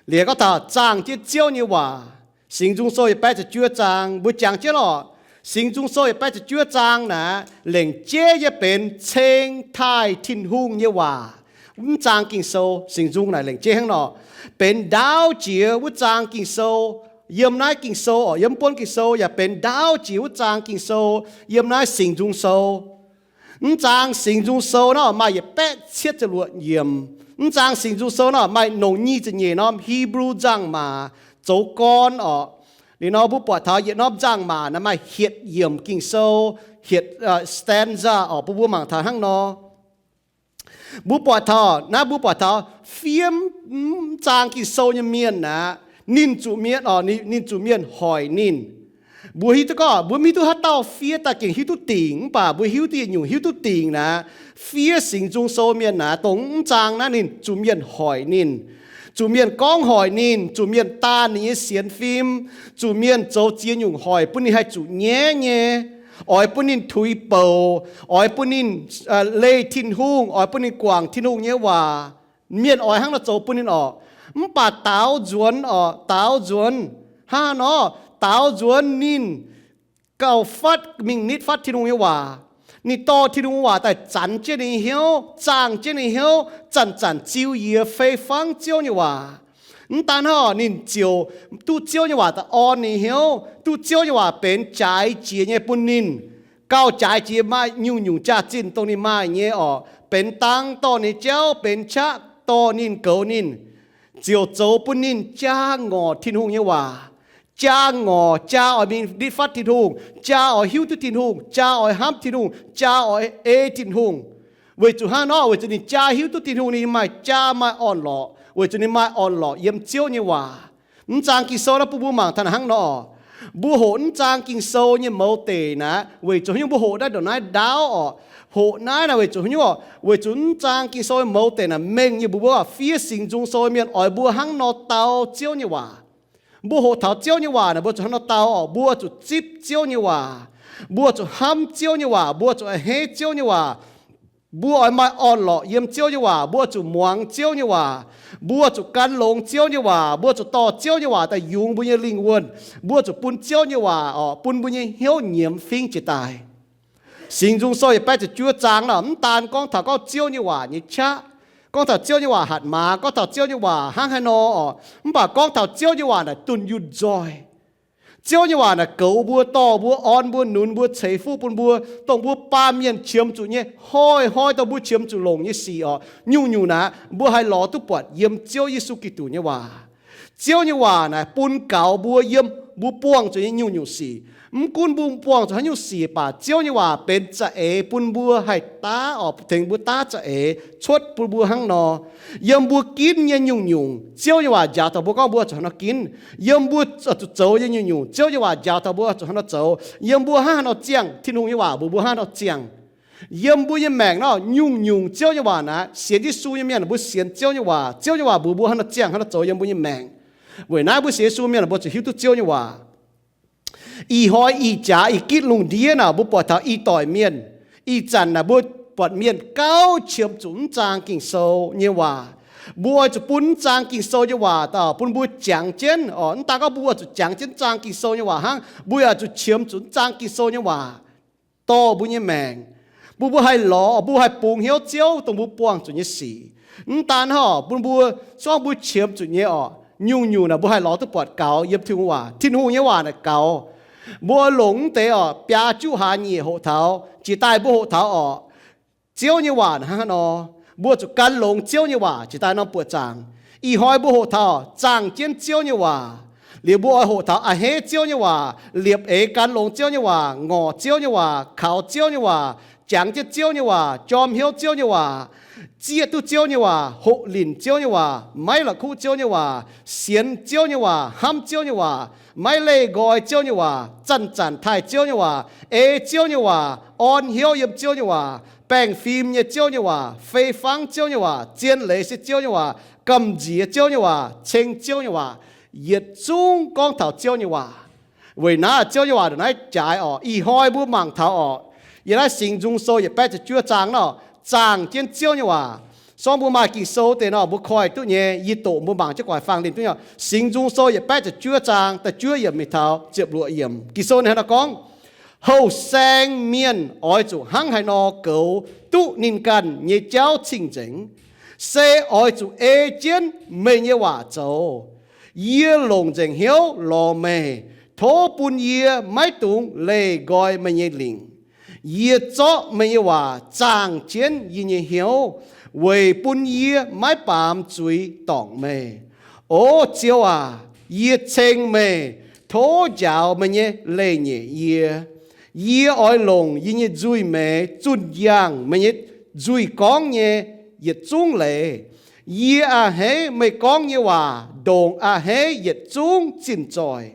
Liuz gorngv taux zaangh jienv Ziouv nyei waac, Singx Nzung Sou yietc baeqv ziepc juov zaang, mbuo jangx jienv lorqc. Singx Nzung Sou yietc baeqv ziepc juov zaang naaic, lengc jeiv nyei benx ceng taaih Tin-Hungh nyei waac. Mv zaang Ging-Sou, Singx Nzung naaic lengc jeiv hnangv nor, benx ndaauv jiex wuov zaang Ging-Sou. Yiem naaiv Ging-Sou orqc, yiem mv buonv Ging-Sou yaac benx ndaauv jiex wuov zaang Ging-Sou, yiem naaiv Singx Nzung Sou. Mv zaang Singx Nzung Sou nor maaih yietc baeqv cietv ziepc luoqc yiemc. Mv zaang Singx Nzung Sou nor maaih nongc nyic ziepc nyeic norm Hebrew nzangc-maac zoux gorn orqc. Liuz nor mbuo buatc taux yietc norm nzangc-maac naaic maaih hietc yiemc Ging-Sou, hietc stanza orqc, bun mbuo mangc taux hnangv nor. Mbuo buatc taux naaiv, mbuo buatc taux fiev mv zaang Ging-Sou nyei mienh aqv, ninh zuqc mienh orqc, ninh zuqc mienh hoic ninh. Mbuo hiuv duqv gorngv mbuo mv hiuv duqv haaix dauh fiev daaih gengh hiuv duqv dingc, mv baac mbuo hiuv duqv yietc nyungc hiuv duqv dingc naaiv, fiev Singx Nzung Sou mienh naaiv dongh mv zaang naaiv ninh zuqc mienh hoic ninh, zuqc mienh gorngv hoic ninh, zuqc mienh daanh ninh nyei sienx fim, zuqc mienh zoux ziex nyungc hoic bun ninh haih zuqc nyaiv nyei, oix bun ninh tuix bouc, oix bun ninh leih Tin-Hungh, oix bun ninh guangc Tin-Hungh nyei waac. Mienh oix hnangv nor zoux bun ninh orqc. Mv baac daaux nzuonx orqc, daaux nzuonx, hnangv nor, daaux nzuonx ninh gauh fatv mingh nitv fatv Tin-Hungh nyei waac. Ninh dorh Tin-Hungh nyei waac daaih zanx jienv ninh hnyouv, zaangh jienv ninh hnyouv, zanc-zanc ziux yie fei fangv Ziouv nyei waac. Mv daan hnangv, ninh ziouc duqv Ziouv nyei waac daaih orn ninh hnyouv, duqv Ziouv nyei waac benx jaaix jiex nyei bun ninh. Gauh jaaix jiex maaih nyungc-nyungc jaax-zinh dongh ninh maaih nyei orqc, benx dang dorh ninh jauv, benx qaqv dorh ninh goux ninh, ziouc zoux bun ninh jaa ngorc Tin-Hungh nyei waac. Jaa ngorc, jaa oix mingh nitv fatv Tin-Hungh, jaa oix hiuv duqv Tin-Hungh, jaa oix hnamv Tin-Hungh, jaa oix ei Tin-Hungh. Weic zuqc hnangv nor, weic zuqc ninh jaa hiuv duqv Tin-Hungh, ninh maaih jaa maaih orn-lorqc, weic zuqc ninh maaih orn-lorqc yiem Ziouv nyei waac. Mv zaang Ging-Sou naaiv bun mbuo mangc taux hnangv nor, mbuo hoqc mv zaang Ging-Sou nyei mouz deic naaiv weic zuqc haaix nyungc? Mbuo hoqc naaiv ndongc naaiv ndaauv orqc, hoqc naaiv naaic weic zuqc haaix nyungc orqc? Weic zuqc mv zaang Ging-Sou mouz deic naaic mengh nyei mbuox mbuo fiev Singx Nzung Sou mienh oix mbuo hnangv nor dau Ziouv nyei waac. Mbuo hoqc taux Ziouv nyei waac naaic mbuo zuqc hnangv nor dau orqc? Mbuo zuqc zipv Ziouv nyei waac. Mbuo zuqc hnamv Ziouv nyei waac. Mbuo zuqc a'hneiv Ziouv nyei waac. Mbuo oix maaih orn-lorqc yiem Ziouv nyei waac. Mbuo zuqc muangx Ziouv nyei waac. Mbuo zuqc gan longx Ziouv nyei waac. Mbuo zuqc dorh Ziouv nyei waac daaih yungz mbuo nyei lingh wuonh. Mbuo zuqc bun Ziouv nyei waac orqc, bun mbuo nyei hnyouv nyiemz fingv jiez daaih. Singx Nzung Sou yietc baeqv ziepc juov zaang naaic mv daan gorngv taux gorngv Ziouv nyei waac nyei qaqv, gorngv taux Ziouv nyei waac hatc maaz, gorngv taux Ziouv nyei waac hnangv haaix nor orqc, mv baac gorngv taux Ziouv nyei waac naaic dunh yunh nzoih. Ziouv nyei waac naaic goux mbuo, dorh mbuo, orn mbuo, nunz mbuo, ceix fuqv bun mbuo, dongh mbuo baamh mienh qiemx zuqc nyei, hnoi-hnoi dongh mbuo qiemx zuqc longc nyei sic orqc, nyungc-nyungc naaic mbuo haih lorz duqv buatc yiem Ziouv Yesu Giduc nyei waac. Ziouv nyei waac naaic bun gaux mbuo yiem mbuo buangh zuqc nyei nyungc-nyungc sic. Mv gunv mbuo buangh zuqc haaix nyungc sic baac Ziouv nyei waac benx za'eix bun mbuo haih daav orqc, tengx mbuo daav za'eix cuotv bun mbuo hnangv nor. Yiem mbuo ginv nyei nyungc-nyungc, Ziouv nyei waac njaaux taux mbuo gorngv mbuo zuqc hnangv nor ginv. Yiem mbuo zuqc zoux nyei nyungc-nyungc, Ziouv nyei waac njaaux taux mbuo zuqc hnangv nor zoux. Yiem mbuo hnangv haaix nor ziangh, Tin-Hungh nyei waac mbuox mbuo hnangv haaix nor ziangh. Yiem mbuo nyei maengc nor, nyungc-nyungc Ziouv nyei waac naaic, sienx Yesu nyei mienh mbuo sienx Ziouv nyei waac. Ziouv nyei waac mbuox mbuo hnangv nor ziangh, hnangv nor zoux yiem mbuo nyei maengc. Weic naaiv mbuo sienx Yesu mienh mbuo zuqc hiuv duqv Ziouv nyei waac. Ih hnoi ih jaax ih gitv lungh ndiev naaic mbuo buatc taux ih doic mienh, ih zanc naaic mbuo buatc mienh gauh qiemx zuqc mv zaang Ging-Sou nyei waac. Mbuo oix zuqc bun mv zaang Ging-Sou nyei waac daaih bun mbuo jangx jienv orqc. Mv daan gorngv mbuo oix zuqc jangx jienv mv zaang Ging-Sou nyei waac hnangv, mbuo yaac zuqc qiemx zuqc mv zaang Ging-Sou nyei waac dorh mbuo nyei maengc, bun mbuo haih lorz, mbuo haih bungx hnyouv Ziouv dongh mbuo buangh zuqc nyei sic. Mv daan hnangv, bun mbuo, se gorngv mbuo qiemx zuqc nyei orqc, nyungc-nyungc naaic mbuo haih lorz duqv buatc gaux yiem Tin-Hungh waac. Tin-Hungh nyei waac naaic gaux. Mbuo longc mv deix orqc, biaa juqv hlaax nyeic hoqc taux, jiex daaih mbuo hoqc taux orqc, Ziouv nyei waac hnangv haaix nor. Mbuo zuqc gan longx Ziouv nyei waac jiex daaih norm buoqc zaangc. Ih hnoi mbuo hoqc taux zaangh jienv Ziouv nyei waac. Liuz mbuo oix hoqc taux a'hneiv Ziouv nyei waac, liepc eix gan longx Ziouv nyei waac, ngorc Ziouv nyei waac, kaux Ziouv nyei waac, jangx jienv Ziouv nyei waac, jorm hnyouv Ziouv nyei waac, zieqv duqv Ziouv nyei waac, hoqc linc Ziouv nyei waac, maiv la'kuqv Ziouv nyei waac, sienx Ziouv nyei waac, hnamv Ziouv nyei waac, maiv leih nqoi Ziouv nyei waac, zanc-zanc taaih Ziouv nyei waac, ei Ziouv nyei waac, orn hnyouv yiem Ziouv nyei waac, baengh fim nyei Ziouv nyei waac, fei fangv Ziouv nyei waac, zien leiz se Ziouv nyei waac, gamh nziex Ziouv nyei waac, ceng Ziouv nyei waac. Yietc zungv gorngv taux Ziouv nyei waac. Weic naaiv Ziouv nyei waac ndongc naaiv jaaix orqc, ih hnoi mbuo mangc taux orqc, yiem naaiv Singx Nzung Sou yietc baeqv ziepc juov zaang nor, zaangh jienv Ziouv nyei waac. Sorng mbuo maaih Ging-Sou deix nor, mbuo koiv duqv nyei, yie doqc mbuo mangc jienv guaix faang linh duqv nyei. Singx Nzung Sou yietc baeqv ziepc juov zaang da'juov yiemc mingh taux ziepc luoqc yiemc. Ging-Sou ninh hnangv naaiv gorngv, houh saeng mienh oix zuqc hnangv haaix nor goux duqv ninh ganh nyei jauv cing-nzengc, se oix zuqc ei jienv meih nyei waac zoux. Yie longc nzengc hnyouv lorz meih. Tov bun yie maiv dungx leih nqoi meih nyei lingc. Yie zorqv meih nyei waac zaangh jienv yie nyei hnyouv, weic bun yie maiv baamz zuiz dorngc meih. O Ziouv aac, yie ceng meih. Tov njaaux meih nyei leiz-nyeic yie. Yie oix longc yie nyei nzuih meix zunh yangh meih nyei nzuih gorngv nyei yietc zungv leiz. Yie a'hneiv meih gorngv nyei waac ndongc a'hneiv yietc zungv zinh zoih.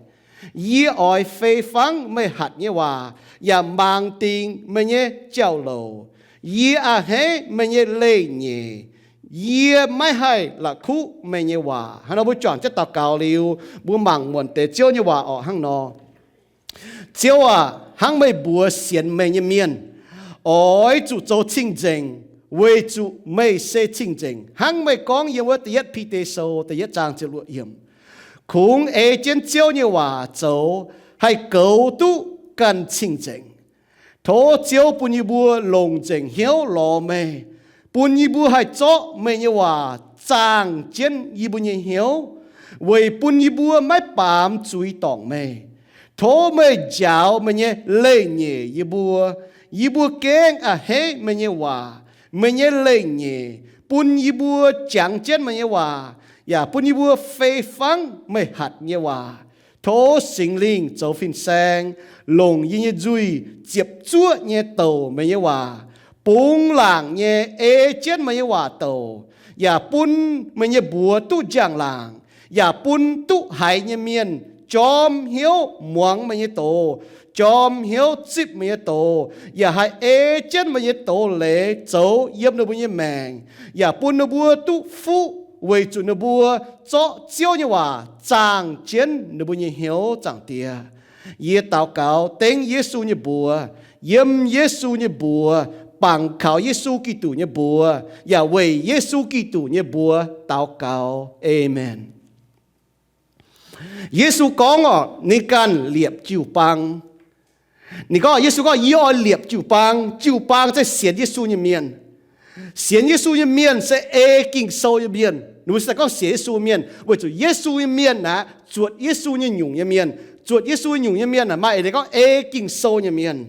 Yie oix fei fangv meih hatc nyei waac yaac mangc dingc meih nyei jauv-louc. Yie a'hneiv meih nyei leiz-nyeic. Yie maiv haih la'kuqv meih nyei waac. Hnangv nor mbuo juangc jienv daux gaux liuz, mbuo mangc muonc deix Ziouv nyei waac orqc hnangv nor. Ziouv aac, hnangv meih mbuox sienx meih nyei mienh, oix zuqc zoux cing-nzengc, weic zuqc meih se cing-nzengc. Hnangv meih gorngv yiem wuov da'yietv Bide Sou da'yietv zaang ziepc luoqc yiemc, kungx ei jienv Ziouv nyei waac zoux, haih goux duqv ganh cing-nzengc. Tov Ziouv bun yie mbuo longc nzengc hnyouv lorz meih, bun yie mbuo haih zorqv meih nyei waac zaangh jienv yie mbuo nyei hnyouv, weic bun yie mbuo maiv baamz zuiz dorngc meih. Tov meih njaaux meih nyei leiz-nyeic yie mbuo. Yie mbuo gengh a'hneiv meih nyei waac, meih nyei leiz-nyeic, bun yie mbuo jangx jienv meih nyei waac, yaac bun yie mbuo fei fangv meih hatc nyei waac. Tov Singx Lingh zoux fin-saeng, longc yie nyei nzuih ziepc zuoqv nyei douc meih nyei waac, bungx laangc nyei ei jienv meih nyei waac douc, yaac bun meih nyei mbuox duqv njang-laangc, yaac bun duqv haiz nyei mienh jorm hnyouv muangx meih nyei doz, jorm hnyouv zipv meih nyei doz, yaac haih ei jienv meih nyei doz-leiz zoux yiem ninh mbuo nyei maengc, yaac bun ninh mbuo duqv fuqv weic zuqc ninh mbuo zorqv Ziouv nyei waac zaangh jienv ninh mbuo nyei hnyouv, Zaangc Diex. Yie daux gaux dengv Yesu nyei mbuox, yiem Yesu nyei mbuox, bangc kaux Yesu Giduc nyei mbuox, yaac weic Yesu Giduc nyei mbuox daux gaux. Aamen. Yesu gorngv orqc, ninh ganh liepc jiu-baang. Ninh gorngv, Yesu gorngv, yie oix liepc jiu-baang. Jiu-baang se sienx Yesu nyei mienh. Sienx Yesu nyei mienh se ei Ging-Sou nyei mienh. Ninh mbuo se gorngv sienx Yesu mienh weic zuqc Yesu nyei mienh aqv, zuotc Yesu nyei nyungc nyei mienh. Zuotc Yesu nyungc nyei mienh aqv, maaih eix leiz gorngv ei Ging-Sou nyei mienh.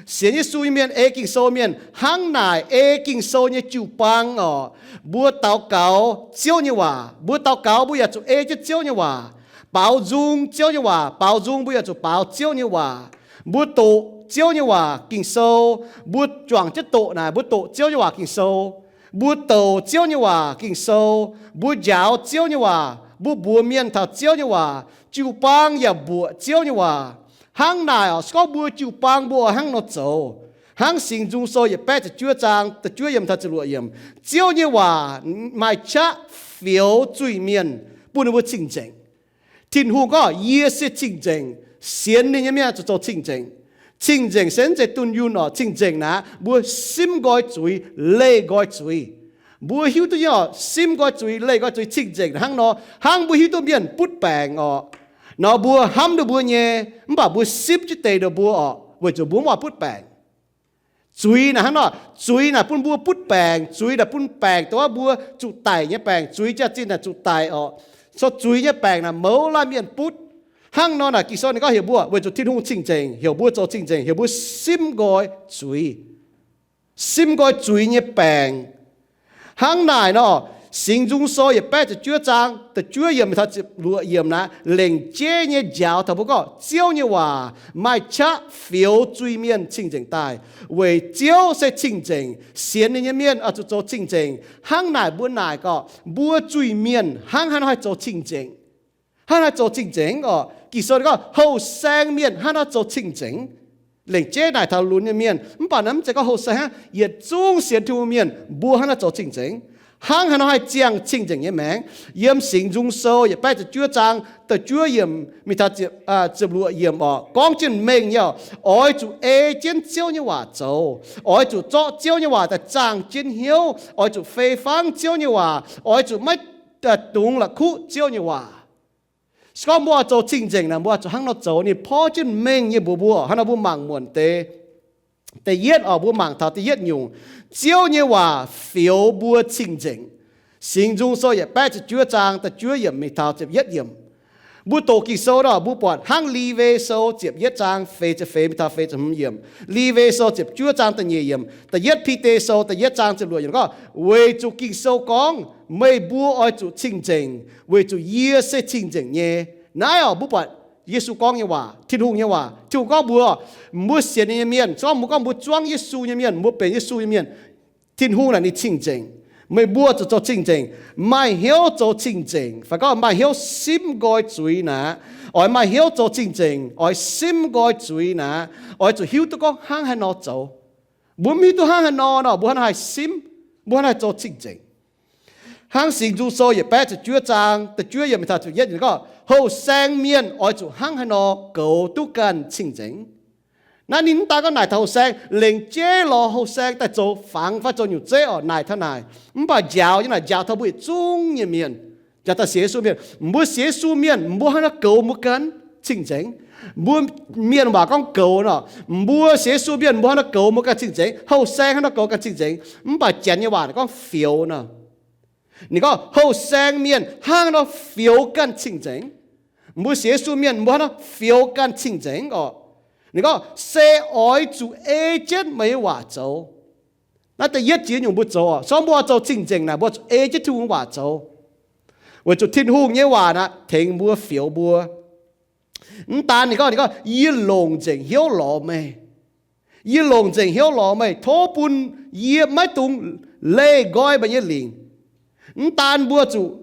Sienx Yesu nyei mienh, ei Ging-Sou mienh, hnangv naaic ei Ging-Sou nyei jiu-baang orqc, mbuo daux gaux Ziouv nyei waac. Mbuo daux gaux mbuo yaac zuqc ei jienv Ziouv nyei waac. Baaux nzung Ziouv nyei waac, baaux nzung mbuo yaac zuqc baaux Ziouv nyei waac. Mbuo doqc Ziouv nyei waac Ging-Sou, mbuo juangc jienv doqc naaic, mbuo doqc Ziouv nyei waac Ging-Sou. Mbuo douc Ziouv nyei waac Ging-Sou, mbuo njaaux Ziouv nyei waac, mbuo mbuox mienh taux Ziouv nyei waac, jiu-baang yaac mbuoqc Ziouv nyei waac. Hnangv naaic orqc, se gorngv mbuo jiu-baang mbuo hnangv nor zoux, hnangv Singx Nzung Sou yietc baeqv ziepc juov zaang da'juov yiemc taux ziepc luoqc yiemc, Ziouv nyei waac maaih qaqv fioux zuiz-mienh, bun ninh mbuo cing-nzengc. Tin-Hungh gorngv, yie se cing-nzengc. Sienx ninh nyei mienh zuqc zoux cing-nzengc. Cing-nzengc se mv zeiz dunh yunh orqc. Cing-nzengc naaic mbuo simv nqoi zuiz, leih nqoi zuiz. Mbuo hiuv duqv nyei orqc, simv nqoi zuiz, leih nqoi zuiz, cing-nzengc hnangv nor. Hnangv mbuo hiuv duqv mienh butv baengc orqc, nor mbuo hnamv ninh mbuo nyei, mv baac mbuo simv jienv deix ninh mbuo orqc, weic zuqc mbuo mv oix butv baengc. Zuiz naaic hnangv nor, zuiz naaic bun mbuo butv baengc. Zuiz naaic bun baengc dongh wuov mbuo zuqc daic nyei baengc. Zuiz jaax-zinh naaic zuqc daic orqc. So zuiz nyei baengc naaic mouz laanh mienh butv. Hnangv nor naaic Ging-Sou ninh gorngv heuc mbuo weic zuqc Tin-Hungh cing-nzengc, heuc mbuo zoux cing-nzengc, heuc mbuo simv nqoi zuiz, simv nqoi zuiz nyei baengc. Hnangv naaic nor, Singx Nzung Sou yietc baeqv ziepc juov zaang da'juov yiemc taux ziepc luoqc yiemc naaic, lengc jeiv nyei njaaux taux mbuo gorngv Ziouv nyei waac maaih qaqv fioux zuiz-mienh cing-nzengc daaih. Weic Ziouv se cing-nzengc, sienx ninh nyei mienh oix zuqc zoux cing-nzengc. Hnangv naaic mbuo naaic gorqv mbuo zuiz-mienh hnangv haaix nor haih zoux cing-nzengc? Hnangv haaix zoux cing-nzengc orqc? Ging-Sou gorngv houh saeng mienh hnangv haaix nor zoux cing-nzengc? Lengc jeiv naaic taux lunx nyei mienh, mv baac naaiv mv zeiz gorngv houh saeng hnangv, yietc zungv sienx Tin-Hungh mienh mbuo hnangv haaix nor zoux cing-nzengc. Hnangv haaix nor haih ziangh cing-nzengc nyei maengc? Yiem Singx Nzung Sou yietc baeqv ziepc juov zaang da'juov yiemc mingh taux ziepc luoqc yiemc oc, gorngv jienv mengh nyei oc, oix zuqc ei jienv Ziouv nyei waac zoux, oix zuqc zorqv Ziouv nyei waac daaih zaangh jienv hnyouv, oix zuqc fei fangv Ziouv nyei waac, oix zuqc maiv dungx la'kuqv Ziouv nyei waac. Se gorngv mbuo oix zoux cing-nzengc naaic, mbuo oix zuqc hnangv nor zoux. Ninh porv jienv mengh nyei mbuox mbuo, hnangv nor mbuo mangc muonc deix. Da'yietv oc, mbuo mangc taux da'yietv nyungc, Ziouv nyei waac fioux mbuo cing-nzengc. Singx Nzung Sou yietc baeqv ziepc juov zaang da'juov yiemc mingh taux ziepc yietv yiemc. Mbuo doqc Ging-Sou nor, mbuo buatc hnangv Liwe Sou ziepc yietv zaang feix ziepc feix mingh taux feix ziepc hmz yiemc. Liwe Sou ziepc juov zaang da'nyeic yiemc. Da'yietv Bide Sou da'yietv zaang ziepc luoqc yiemc gorngv, weic zuqc Ging-Sou gorngv, meih mbuo oix zuqc cing-nzengc, weic zuqc yie se cing-nzengc nyei. Naaiv oc, mbuo buatc Yesu gorngv nyei waac, Tin-Hungh nyei waac. Tin-Hungh gorngv mbuox mbuo sienx ninh nyei mienh, se gorngv mbuo gorngv mbuo zuangv Yesu nyei mienh, mbuo benx Yesu nyei mienh, Tin-Hungh naaic ninh cing-nzengc. Meih mbuo zuqc zoux cing-nzengc, maaih hnyouv zoux cing-nzengc, fai gorngv maaih hnyouv simv nqoi zuiz naaic. Oix maaih hnyouv zoux cing-nzengc, oix simv nqoi zuiz naaic, oix zuqc hiuv duqv gorngv hnangv haaix nor zoux. Mbuo mv hiuv duqv hnangv haaix nor nor, mbuo hnangv haaix simv, mbuo hnangv haaix zoux cing-nzengc. Hnangv Singx Nzung Sou yietc baeqv ziepc juov zaang da'juov yiemc mingh taux ziepc yietv yiemc gorngv, houh saeng mienh oix zuqc hnangv haaix nor goux duqv ganh cing-nzengc. Naaiv ninh mv daan gorngv naaic taux houh saeng, lengc jeiv lorz houh saeng daaih zoux fangx fai zoux nyungc zeiv oc, naaic taux naaic. Mv baac njaaux nyei naaic njaaux taux mbuo yietc zungv nyei mienh, njaaux taux sienx Yesu mienh. Mbuo sienx Yesu mienh, mbuo hnangv haaix nor goux mbuo ganh cing-nzengc? Mbuo mienh waac gorngv goux nor, mbuo sienx Yesu mienh mbuo hnangv haaix nor goux mbuo ganh cing-nzengc? Houh saeng hnangv haaix nor goux ganh cing-nzengc? Mv baac Janx nyei waac ninh gorngv fioux nor. Ninh gorngv houh saeng mienh hnangv haaix nor fioux ganh cing-nzengc? Mbuo sienx Yesu mienh mbuo hnangv haaix nor fioux ganh cing-nzengc oc? Ninh gorngv se oix zuqc ei jienv meih nyei waac zoux. Naaiv da'yietv jiex nyungc mbuo zoux oc. Se gorngv mbuo oix zoux cing-nzengc naaic, mbuo zuqc ei jienv Tin-Hungh waac zoux, weic zuqc Tin-Hungh nyei waac naaic tengx mbuo, fioux mbuo. Mv daan ninh gorngv, ninh gorngv, yie longc nzengc hnyouv lorz meih. Yie longc nzengc hnyouv lorz meih, tov bun yie maiv dungx leih nqoi meih nyei lingc. Mv daan mbuo zuqc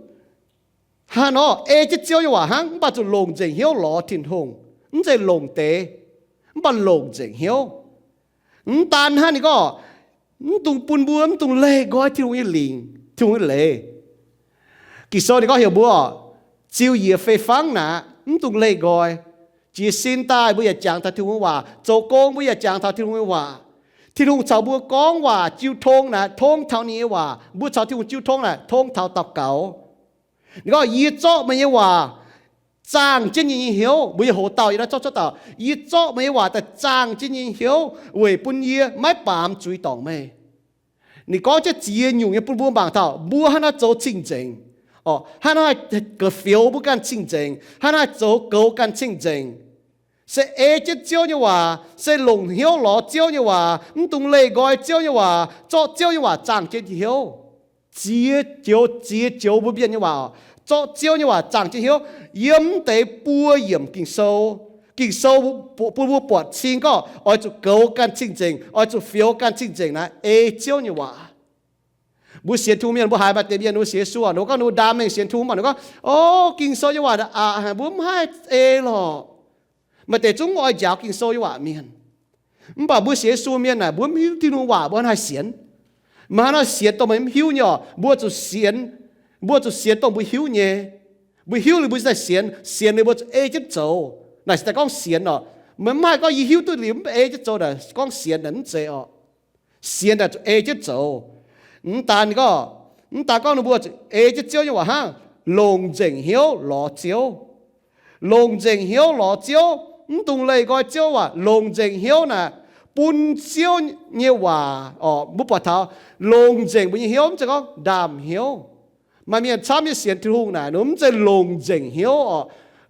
hnangv nor ei jienv Ziouv nyei waac hnangv, mv baac zuqc longc nzengc hnyouv lorz Tin-Hungh. Mv zeiz longc deix, mv baac longc nzengc hnyouv. Mv daan hnangv, ninh gorngv, mv dungx bun mbuo mv dungx leih nqoi Tin-Hungh nyei lingc, Tin-Hungh nyei leiz. Ging-Sou ninh gorngv heuc mbuo ziux yiec fei fangv naaic, mv dungx leih nqoi. Jiez sin daaih mbuo yaac jangx taux Tin-Hungh nyei waac. Zoux gong mbuo yaac jangx taux Tin-Hungh nyei waac. Tin-Hungh caux mbuo gorngv waac jiu tong naaic, tong taux ninh nyei waac. Mbuo caux Tin-Hungh jiu tong naaic, tong taux daux gaux. Ninh gorngv, yie zorqv meih nyei waac zaangh jienv yie nyei hnyouv. Mbuo nyei hoc-dauh yie naaiv zorqv cuotv dauh, yie zorqv meih nyei waac daaih zaangh jienv yie nyei hnyouv weic bun yie maiv baamz zuiz dorngc meih. Ninh gorngv jienv ziex nyungc nyei bun mbuo mangc taux mbuo hnangv naaiv zoux cing-nzengc, hnangv naaiv haih ga'fioux mbuo ganh cing-nzengc, hnangv naaiv haih zoux goux ganh cing-nzengc. Se ei jienv Ziouv nyei waac, se longc hnyouv lorz Ziouv nyei waac, mv dungx leih nqoi Ziouv nyei waac, zorqv Ziouv nyei waac zaangh jienv hnyouv. Ziex joux, ziex joux mbuo mienh nyei waac oc, zorqv Ziouv nyei waac zaangh jienv hnyouv. Yiem mv deix buo yiemc Ging-Sou, Ging-Sou bun mbuo buatc cing gorngv oix zuqc goux ganh cing-nzengc, oix zuqc fioux ganh cing-nzengc naaiv ei Ziouv nyei waac. Mbuo sienx Tin-Hungh mienh, mbuo haiz maaih deix mienh ninh mbuo sienx Yesu, ninh mbuo gorngv ninh mbuo ndaam mengh sienx Tin-Hungh, mv baac ninh mbuo gorngv, o, Ging-Sou nyei waac aqc haic, mbuo mv haih ei lorqc. Maaih deix zungv oix njaaux Ging-Sou nyei waac mienh. Mv baac mbuo sienx Yesu mienh naaic, mbuo mv hiuv Tin-Hungh waac mbuo hnangv haaix sienx. Meih hnangv haaix nor sienx dongh meih mv hiuv nyei oc. Mbuo zuqc sienx, mbuo zuqc sienx dongh mbuo hiuv nyei. Mbuo hiuv liuz mbuo daaih sienx, sienx liuz mbuo zuqc ei jienv zoux. Naaic se daaih gorngv sienx oc. Meih mv haih gorngv yie hiuv duqv liuz mv ei jienv zoux naaic gorngv sienx naaic mv zeiz oc. Sienx naaic zuqc ei jienv zoux. Mv daan gorngv, mv daan gorngv ninh mbuo zuqc ei jienv Ziouv nyei waac hnangv, longc nzengc hnyouv lorz Ziouv. Longc nzengc hnyouv lorz Ziouv, mv dungx leih nqoi Ziouv waac, longc nzengc hnyouv naaic bun Ziouv nyei waac oc. Mbuo buatc taux longc nzengc mbuo nyei hnyouv mv zeiz gorngv ndaamv hnyouv. Maaih mienh camv nyei sienx Tin-Hungh naaic, ninh mv zeiz longc nzengc hnyouv oc.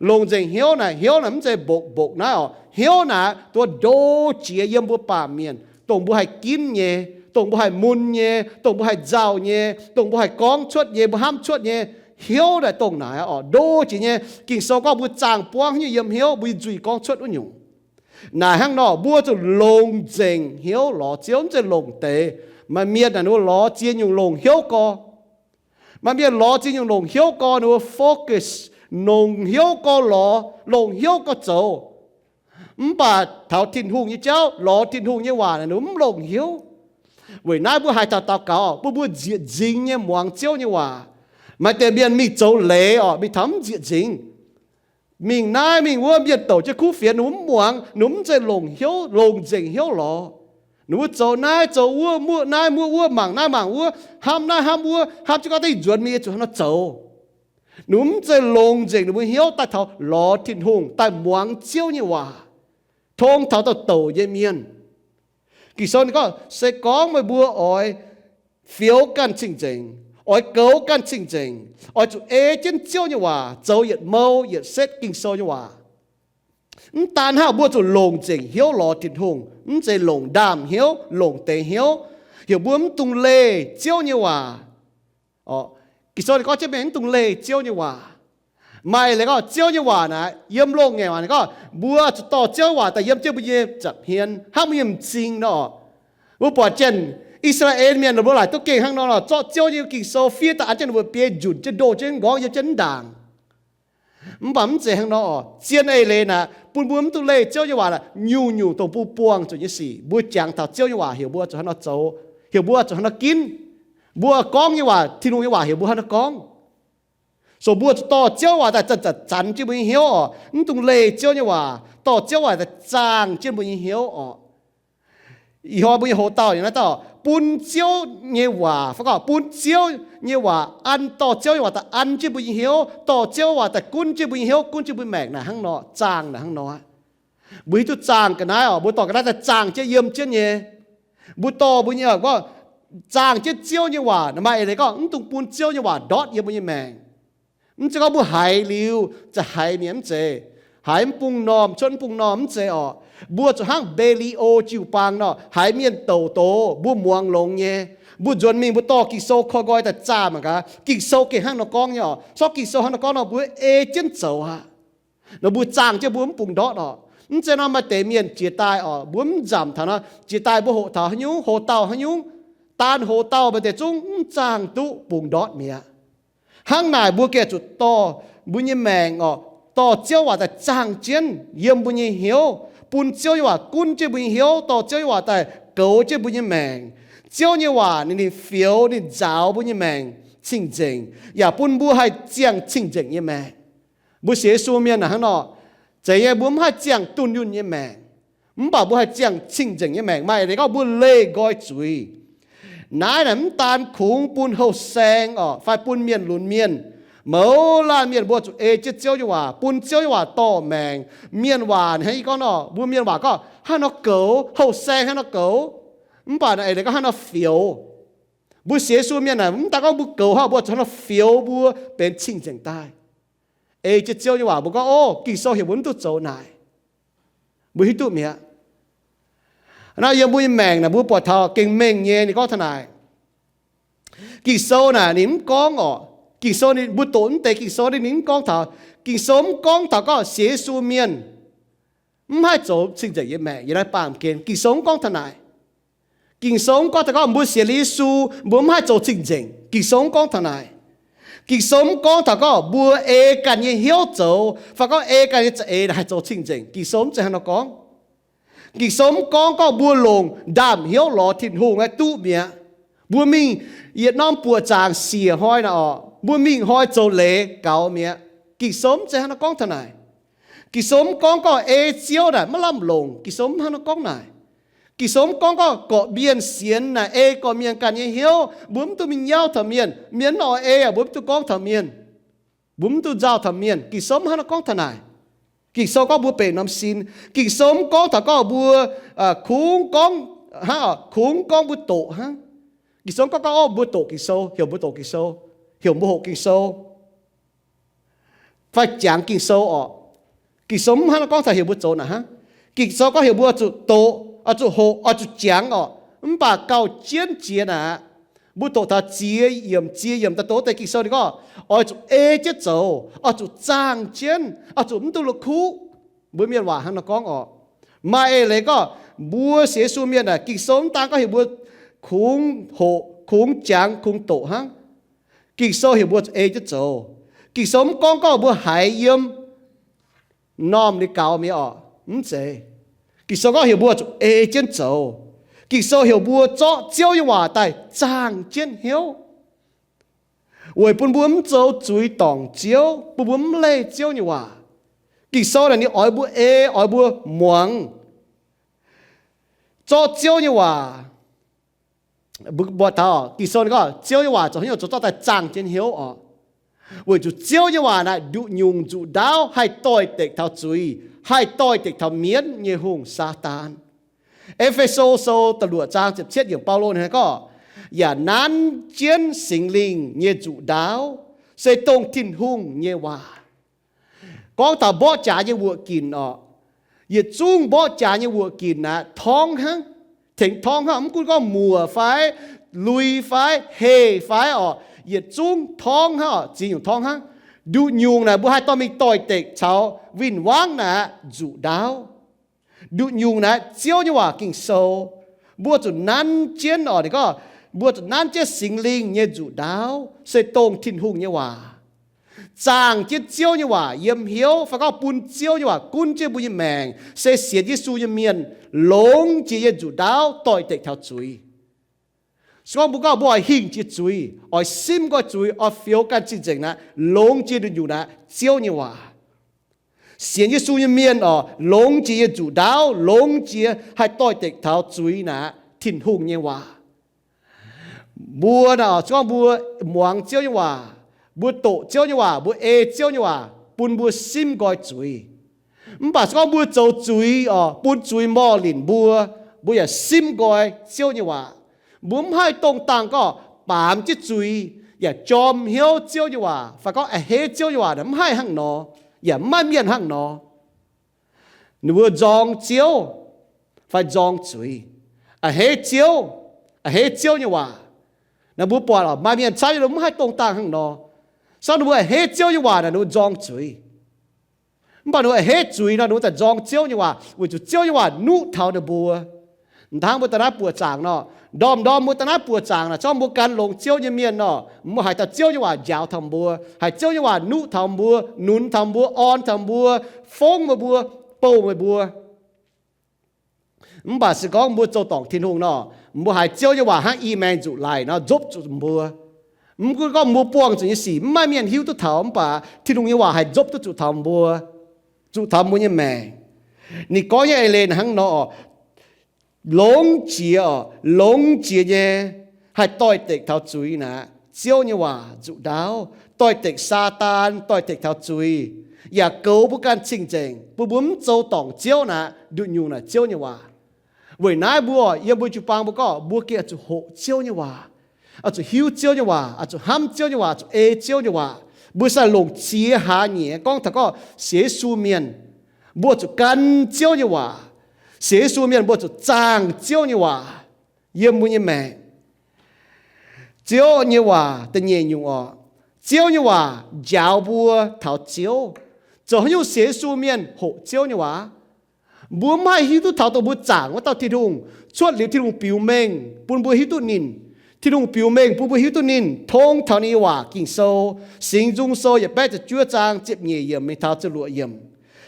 Longc nzengc hnyouv naaic, hnyouv naaic mv zeiz mbokv mbokv naaiv oc. Hnyouv naaic duqv ndo jiex yiem mbuo baamh mienh, dongh mbuo haih ginv nyei, dongh mbuo haih mun nyei, dongh mbuo haih nzauh nyei, dongh mbuo haih gorngv cuotv nyei, mbuo hnamv cuotv nyei. Hnyouv naaic dongh naaic oc, ndo jiex nyei. Ging-Sou gorngv mbuo zaangh buangv nyei yiem hnyouv, mbuo nzuih gorngv cuotv wuov nyungc. Naaic hnangv nor, mbuo zuqc longc nzengc hnyouv lorz Ziouv, mv zeiz longc deix. Maaih mienh naaic ninh mbuo lorz ziex nyungc longc hnyouv gorx. Maaih mienh lorz ziex nyungc longc hnyouv gorx, ninh mbuo focus, longc hnyouv gorx lorz, longc hnyouv gorx zoux. Mv baac taux Tin-Hungh nyei jauv, lorz Tin-Hungh nyei waac naaic ninh mbuo mv longc hnyouv. Weic naaiv mbuo haiz taux daux gaux bun mbuo nzieqc nzingx nyei muangx Ziouv nyei waac. Maaih deix mienh mingh zoux leiz orqc, mingh taux mv nzieqc nzingx. Mingh naaiv mingh wuov, mienh douc jienv kuv fienx, ninh mbuo mv muangx, ninh mbuo mv zeiz longc hnyouv, longc nzengc hnyouv lorz. Ninh mbuo zoux naaiv zoux wuov, muoqv naaiv muoqv wuov, mangc naaiv mangc wuov, hnamv naaiv hnamv wuov, hnamv jienv gorngv daaih nzuonx mingh zuqc haaix nor zoux. Ninh mbuo mv zeiz longc nzengc ninh mbuo hnyouv daaih taux lorz Tin-Hungh, daaih muangx Ziouv nyei waac, tong taux douc douc nyei mienh. Ging-Sou ninh gorngv, se gorngv meih mbuo oix fioux ganh cing-nzengc, oix goux ganh cing-nzengc, oix zuqc ei jienv Ziouv nyei waac zoux yietc mou yietc setv Ging-Sou nyei waac. Mv daan hnangv, mbuo zuqc longc nzengc hnyouv lorz Tin-Hungh, mv zeiz longc ndaamv-hnyouv, longc deix hnyouv, heuc mbuo mv dungx leih Ziouv nyei waac. Ging-Sou ninh gorngv jienv mingh mv dungx leih Ziouv nyei waac. Maaih leiz gorngv Ziouv nyei waac naaic yiem loz-ngaengc waac ninh gorngv mbuo zuqc dorh Ziouv nyei waac daaih yiem jienv mbuo nyei nza'hmien, hnangv mbuo nyei m'zing nor. Mbuo buatc jienv I^saa^laa^en Mienh ninh mbuo laaic duqv gengh hnangv nor, zorqv Ziouv nyei Ging-Sou fiev daaih an jienv ninh mbuo biei, njunc jienv ndoh jienv nqorngv yiem jienv mv ndaangc. Mv baac mv zeiz hnangv nor oc. Zien eix leiz naaic bun mbuo mv dungx leih Ziouv nyei waac naaic, nyungc-nyungc dongh mbuo buangh zuqc nyei sic, mbuo jangx taux Ziouv nyei waac heuc mbuo zuqc hnangv nor zoux, heuc mbuo zuqc hnangv nor ginv. Mbuo gorngv nyei waac, Tin-Hungh nyei waac heuc mbuo hnangv nor gorngv. So mbuo zuqc dorh Ziouv waac daaih zanc-zanc zanx jienv mbuo nyei hnyouv oc. Mv dungx leih Ziouv nyei waac, dorh Ziouv waac daaih zaangh jienv mbuo nyei hnyouv oc. Ih hnoi mbuo nyei hoc-dauh naaiv dauh bun Ziouv nyei waac, fai gorngv bun Ziouv nyei waac an, dorh Ziouv nyei waac daaih an jienv mbuo nyei hnyouv, dorh Ziouv waac daaih gunv jienv mbuo nyei hnyouv, gunv jienv mbuo maengc naaic hnangv nor, zaangh naaic hnangv nor. Mbuo hiuv duqv zaangh ga'naaiv oc, mbuo dorh ga'naaiv daaih zaangh jienv yiem jienv nyei. Mbuo dorh mbuo nyei, gorngv zaangh jienv Ziouv nyei waac, maaih eix leiz gorngv mv dungx bun Ziouv nyei waac ndortv yiem mbuo nyei maengc. Mv zeiz gorngv mbuo haiz liuz za'haiz mi'aqv, mv zeiz. Haiz mv bung normh, cuotv mv bung normh, mv zeiz orqc. Mbuo zuqc hnangv Mbe^li^o jiu-baang nor, haiz mienh douc doz, mbuo muangx longx nyei. Mbuo nzuonx mingh mbuo dorh Ging-Sou koi nqoi daaih zaah mangc gaax, Ging-Sou gengh hnangv nor gorngv nyei orqc. Sortv Ging-Sou hnangv nor gorngv nor, mbuo ei jienv zoux aqv. Nor mbuo zaangh jienv mbuo mv bungx ndortv orqc. Mv zeiz nor maaih deix mienh jiex daaih orqc, mbuo mv nzamc taux nor, jiex daaih mbuo hoqc taux haaix nyungc, hoc-dauh haaix nyungc, daan hoc-dauh maaih deix zungv mv zaangh duqv bungx ndortv mi'aqv. Hnangv naaic mbuo gengh zuqc dorh mbuo nyei maengc orqc, dorh Ziouv waac daaih zaangh jienv yiem mbuo nyei hnyouv, bun Ziouv nyei waac gunv jienv mbuo nyei hnyouv, dorh Ziouv nyei waac daaih goux jienv mbuo nyei maengc. Ziouv nyei waac ninh, ninh fioux, ninh nzaaux mbuo nyei maengc cing-nzengc, yaac bun mbuo haih ziangh cing-nzengc nyei maengc. Mbuo sienx Yesu mienh naaic hnangv nor, zeiz nyei mbuo mv haih ziangh dunh yunh nyei maengc, mv baac mbuo haih ziangh cing-nzengc nyei maengc. Maaih eix leiz gorngv mbuo leih nqoi zuiz. Naaiv naaic mv daan kungx bun houh saeng orqc, fai bun mienh lunx mienh, mouz laanh mienh mbuo zuqc ei jienv Ziouv nyei waac, bun Ziouv nyei waac dorh maengc. Mienh waac hnangv yie gorngv nor, mbuo mienh waac gorngv hnangv nor goux, houh saeng hnangv nor goux, mv baac naaiv eix leiz gorngv hnangv nor fioux. Mbuo sienx Yesu mienh naaic mv daan gorngv mbuo goux hnangv, mbuo zuqc hnangv nor fioux mbuo benx cing-nzengc daaih. Ei jienv Ziouv nyei waac mbuo gorngv, o, Ging-Sou heuc mbuo mv duqv zoux naaic. Mbuo hiuv duqv mi'aqv. Naaiv yiem mbuo nyei maengc naaic mbuo buatc taux gengh mengh nyei ninh gorngv taux naaic. Ging-Sou naaic ninh mv gorngv orqc. Ging-Sou ninh, mbuo doqc mv deix Ging-Sou ninh mv gorngv taux, Ging-Sou mv gorngv taux gorngv sienx Yesu mienh mv haih zoux cing-nzengc nyei maengc yiem naaiv baamh gen. Ging-Sou mv gorngv taux naaic. Ging-Sou mv gorngv taux gorngv mbuo sienx Yesu mbuo mv haih zoux cing-nzengc. Ging-Sou mv gorngv taux naaic. Ging-Sou mv gorngv taux gorngv mbuo ei ganh nyei hnyouv zoux fai gorngv ei ganh nyei za'eix haih zoux cing-nzengc. Ging-Sou mv zeiz hnangv nor gorngv. Ging-Sou mv gorngv gorngv mbuo longc ndaamv-hnyouv lorz Tin-Hungh aeqv, duqv mi'aqv. Mbuo mingh yietc norm buoqc zaangc siec hnoi naaic orqc, mbuo mingh hnoi zoux leiz gaux mi'aqv. Ging-Sou mv zeiz hnangv nor gorngv taux naaic. Ging-Sou mv gorngv gorngv ei Ziouv naaic maiv lamh longc. Ging-Sou mv hnangv nor gorngv naaic. Ging-Sou mv gorngv gorngv gorqv mienh sienx naaic ei gorqv mienh ganh nyei hnyouv, mbuo mv duqv mingh nyauv taux mienh. Mienh mv oix ei aqv, mbuo mv duqv gorngv taux mienh. Mbuo mv duqv nzauh taux mienh. Ging-Sou mv hnangv nor gorngv taux naaic. Ging-Sou gorngv mbuo benx norm sin. Ging-Sou mv gorngv taux gorngv mbuo kungx gorngv hnangv, kungx gorngv mbuo doqc hnangv. Ging-Sou gorngv gorngv, o, mbuo doqc Ging-Sou, heuc mbuo doqc Ging-Sou, heuc mbuo hoqc Ging-Sou, fai jangx Ging-Sou orqc. Ging-Sou mv hnangv nor gorngv taux heuc mbuo zoux naaic hnangv. Ging-Sou gorngv heuc mbuo zuqc doqc, oix zuqc hoqc, oix zuqc jangx orqc. Mv baac gauh jienv jiex naaic, mbuo doqc taux ziex yiemc, ziex yiemc daaih doqc deix Ging-Sou ninh gorngv, oix zuqc ei jienv zoux, oix zuqc zaangh jienv, oix zuqc mv duqv la'kuqv. Mbuo mienh waac hnangv nor gorngv orqc. Maaih eix leiz gorngv mbuo sienx Yesu mienh naaic, Ging-Sou mv daan gorngv heuc mbuo kungx hoqc, kungx jangx, kungx doqc hnangv. Ging-Sou heuc mbuo zuqc ei jienv zoux. Ging-Sou mv gorngv gorngv mbuo haiz yiem normh liuz gaux mi'aqv orqc, mv zeiz. Ging-Sou gorngv heuc mbuo zuqc ei jienv zoux. Ging-Sou heuc mbuo zorqv Ziouv nyei waac daaih zaangh jienv hnyouv, weic bun mbuo mv zoux zuiz dorngc Ziouv, bun mbuo mv leih Ziouv nyei waac. Ging-Sou naaic ninh oix mbuo ei, oix mbuo muangx. Zorqv Ziouv nyei waac, mbuo buatc taux Ging-Sou ninh gorngv Ziouv nyei waac zoux haaix nyungc zoux zorqv daaih zaangh jienv hnyouv oc. Weic zuqc Ziouv nyei waac naaic nduqc nyungc nzuqc ndaauv, haih doix-dekc taux zuiz, haih doix-dekc taux mienv nyei hungh, Saadaan. E^fe^so Sou da'luoqc zaang ziepc cietv yiemc, Baulo ninh gorngv, yaac nanv jienv Singx Lingh nyei nzuqc ndaauv, se dongh Tin-Hungh nyei waac. Gorngv taux mborqv jaax nyei wuoqc ginc oc. Yietc zungv mborqv jaax nyei wuoqc ginc aqv, torngv hnangv, tengx torngv hnangv, mv gunv gorngv muoc fai, lui fai, heh fai oc, yietc zungv torngv hnangv oc, ziex nyungc torngv hnangv. Nduqc nyungc naaic mbuo haih dorh mingh doix-dekc caux win-wangv naaic aqv, nzuqc ndaauv. Nduqc nyungc naaic Ziouv nyei waac Ging-Sou, mbuo zuqc nanv jienv oc, ninh gorngv, mbuo zuqc nanv jienv Singx Lingh nyei nzuqc ndaauv, se dongh Tin-Hungh nyei waac. Zaangh jienv Ziouv nyei waac yiem hnyouv, fai gorngv bun Ziouv nyei waac gunv jienv mbuo nyei maengc, se sienx Yesu nyei mienh longx jiex nyei nzuqc ndaauv doix-dekc taux zuiz. Se gorngv mbuo gorngv mbuo oix hingh jiex zuiz, oix simv nqoi zuiz, oix fioux ganh cing-nzengc naaic, longx jiex nduqc nyungc naaic Ziouv nyei waac. Sienx Yesu nyei mienh oc, longx jiex nyei nzuqc ndaauv, longx jiex haih doix-dekc taux zuiz naaic Tin-Hungh nyei waac. Mbuo naaic oc, se gorngv mbuo muangx Ziouv nyei waac, mbuo doqc Ziouv nyei waac, mbuo ei Ziouv nyei waac, bun mbuo simv nqoi zuiz. Mv baac se gorngv mbuo zoux zuiz oc, bun zuiz morh linc mbuo, mbuo yaac simv nqoi Ziouv nyei waac. Mbuo mv haih dongh dangh gorngv baamz jienv zuiz, yaac jorm hnyouv Ziouv nyei waac, fai gorngv a'hneiv Ziouv nyei waac naaic, mv haih hnangv nor, yaac mv maaih mienh hnangv nor. Ninh mbuo nzorng Ziouv fai nzorng zuiz, a'hneiv Ziouv, a'hneiv Ziouv nyei waac. Naaiv mbuo buatc oc, maaih mienh camv nyei, ninh mbuo mv haih dongh dangh hnangv nor. Se gorngv ninh mbuo a'hneiv Ziouv nyei waac naaic, ninh mbuo nzorng zuiz. Mv baac ninh mbuo a'hneiv zuiz nor, ninh mbuo daaih nzorng Ziouv nyei waac, weic zuqc Ziouv nyei waac nuqv taux ninh mbuo. Hnangv mbuo daaih naaiv buoqc zaangc nor, ndorm-ndorm mbuo daaih naaiv buoqc zaangc naaic, se gorngv mbuo gan longx Ziouv nyei mienh nor, mbuo haiz dauh Ziouv nyei waac njaaux taux mbuo, haiz Ziouv nyei waac nuqv taux mbuo, nunz taux mbuo, orn taux mbuo, fongv meih mbuo, bouh meih mbuo. Mv baac se gorngv mbuo zoux dorngc Tin-Hungh nor, mbuo haiz Ziouv nyei waac hnangv i maengx nzuqc laic nor nzopv zuqc mbuo. Mv gunv gorngv mbuo buangh zuqc nyei sic mv maaih mienh hiuv duqv taux, mv baac Tin-Hungh nyei waac haih nzopv duqv zuqc taux mbuo, zuqc taux mbuo nyei maengc. Ninh gorngv nyei eix leiz hnangv nor oc, longx jiex oc, longx jiex nyei, haih doix-dekc taux zuiz naaic, Ziouv nyei waac nzuqc ndaauv, doix-dekc Saadaan, doix-dekc taux zuiz, yaac goux mbuo ganh cing-nzengc, bun mbuo mv zoux dorngc Ziouv naaic, nduqc nyungc naaic Ziouv nyei waac. Weic naaiv mbuo yiem mbuo jiu-baang mbuo gorngv mbuo gengh oix zuqc hoqc Ziouv nyei waac, oix zuqc hiuv Ziouv nyei waac, oix zuqc hnamv Ziouv nyei waac, zuqc ei Ziouv nyei waac. Mbuo sai longc ziex hlaax nyieqc gorngv taux gorngv sienx Yesu mienh, mbuo zuqc gan Ziouv nyei waac. Sienx Yesu mienh mbuo zuqc zaangh Ziouv nyei waac yiem mbuo nyei maengc. Ziouv nyei waac da'nyeic nyungc oc, Ziouv nyei waac njaaux mbuo taux Ziouv. Zoux haaix nyungc sienx Yesu mienh hoqc Ziouv nyei waac? Mbuo mv haih hiuv duqv taux dongh mbuo zaangc wuov dauh Tin-Hungh cuotv liuz Tin-Hungh biux mengh bun mbuo hiuv duqv ninh. Tin-Hungh biux mengh bun mbuo hiuv duqv ninh tong taux ninh nyei waac Ging-Sou, Singx Nzung Sou yietc baeqv ziepc juov zaang ziepc nyeic yiemc mingh taux ziepc luoqc yiemc.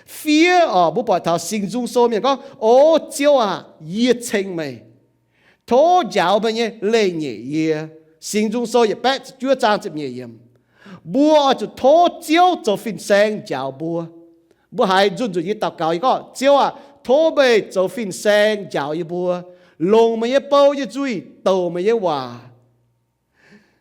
Fiev oc, mbuo buatc taux Singx Nzung Sou mienh gorngv, O Ziouv aah! Yie ceng meih. Tov njaaux meih nyei leih nyeic yie. Singx Nzung Sou yietc baeqv ziepc juov zaang ziepc nyeic yiemc. Mbuo oix zuqc tov Ziouv zoux fin-saeng njaaux mbuo. Mbuo haiz nzunc nzunc yie daux gaux, yie gorngv, Ziouv aah! Tov meih zoux fin-saeng njaaux yie mbuo, longc meih nyei bou nyei nzuih douc meih nyei waac.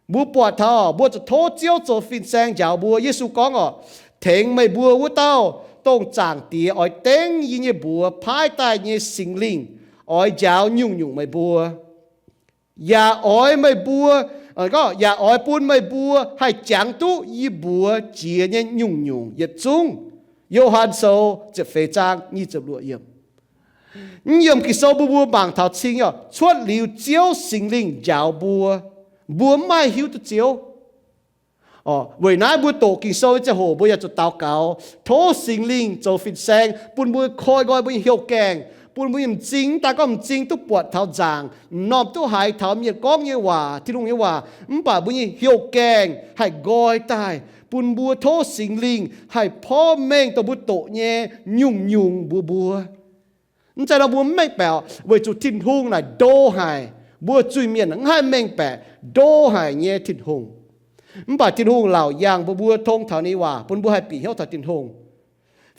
Mbuo buatc taux mbuo zuqc tov Ziouv zoux fin-saeng njaaux mbuo. Yesu gorngv oc, Tengx meih mbuo wuov dauh dongh Zaangc Diex oix dengv yie nyei mbuox paaiv daaih nyei Singx Lingh oix njaaux nyungc-nyungc meih mbuo, yaac oix meih mbuo, yaac oix bun meih mbuo haih jangx duqv yie mbuox jiex nyei nyungc-nyungc yietc zungv. Yo^han Sou ziepc feix zaang nyic ziepc luoqc yiemc. Mv yiemc Ging-Sou mbuo mbuo mangc taux cing oc, cuotv liuz Ziouv Singx Lingh njaaux mbuo, mbuo mv maaih hiuv duqv Ziouv. Weic naaiv mbuo doqc Ging-Sou nyei ziangh hoc mbuo yaac zuqc daux gaux, tov Singx Lingh zoux fin-saeng bun mbuo koi nqoi mbuo nyei hnyouv gaengh, bun mbuo nyei m'zing, mv daaih gorngv m'zing duqv buatc taux nzaangc, m'normh duqv haiz taux mienh gorngv nyei waac, Tin-Hungh nyei waac, mv baac mbuo nyei hnyouv gaengh haih nqoi daaih, bun mbuo tov Singx Lingh haih porv mengh dongh mbuo doqc nyei nyungc-nyungc mbuox mbuo. Mv zeiz nor mbuo mv mengh baeqc, weic zuqc Tin-Hungh naaic ndo haic. Mbuo zuiz-mienh mv haih mengh baeqc ndo haic nyei Tin-Hungh. Mv baac Tin-Hungh laauc yangh mbuo, mbuo tong taux ninh nyei waac bun mbuo haih bieqc hnyouv taux Tin-Hungh.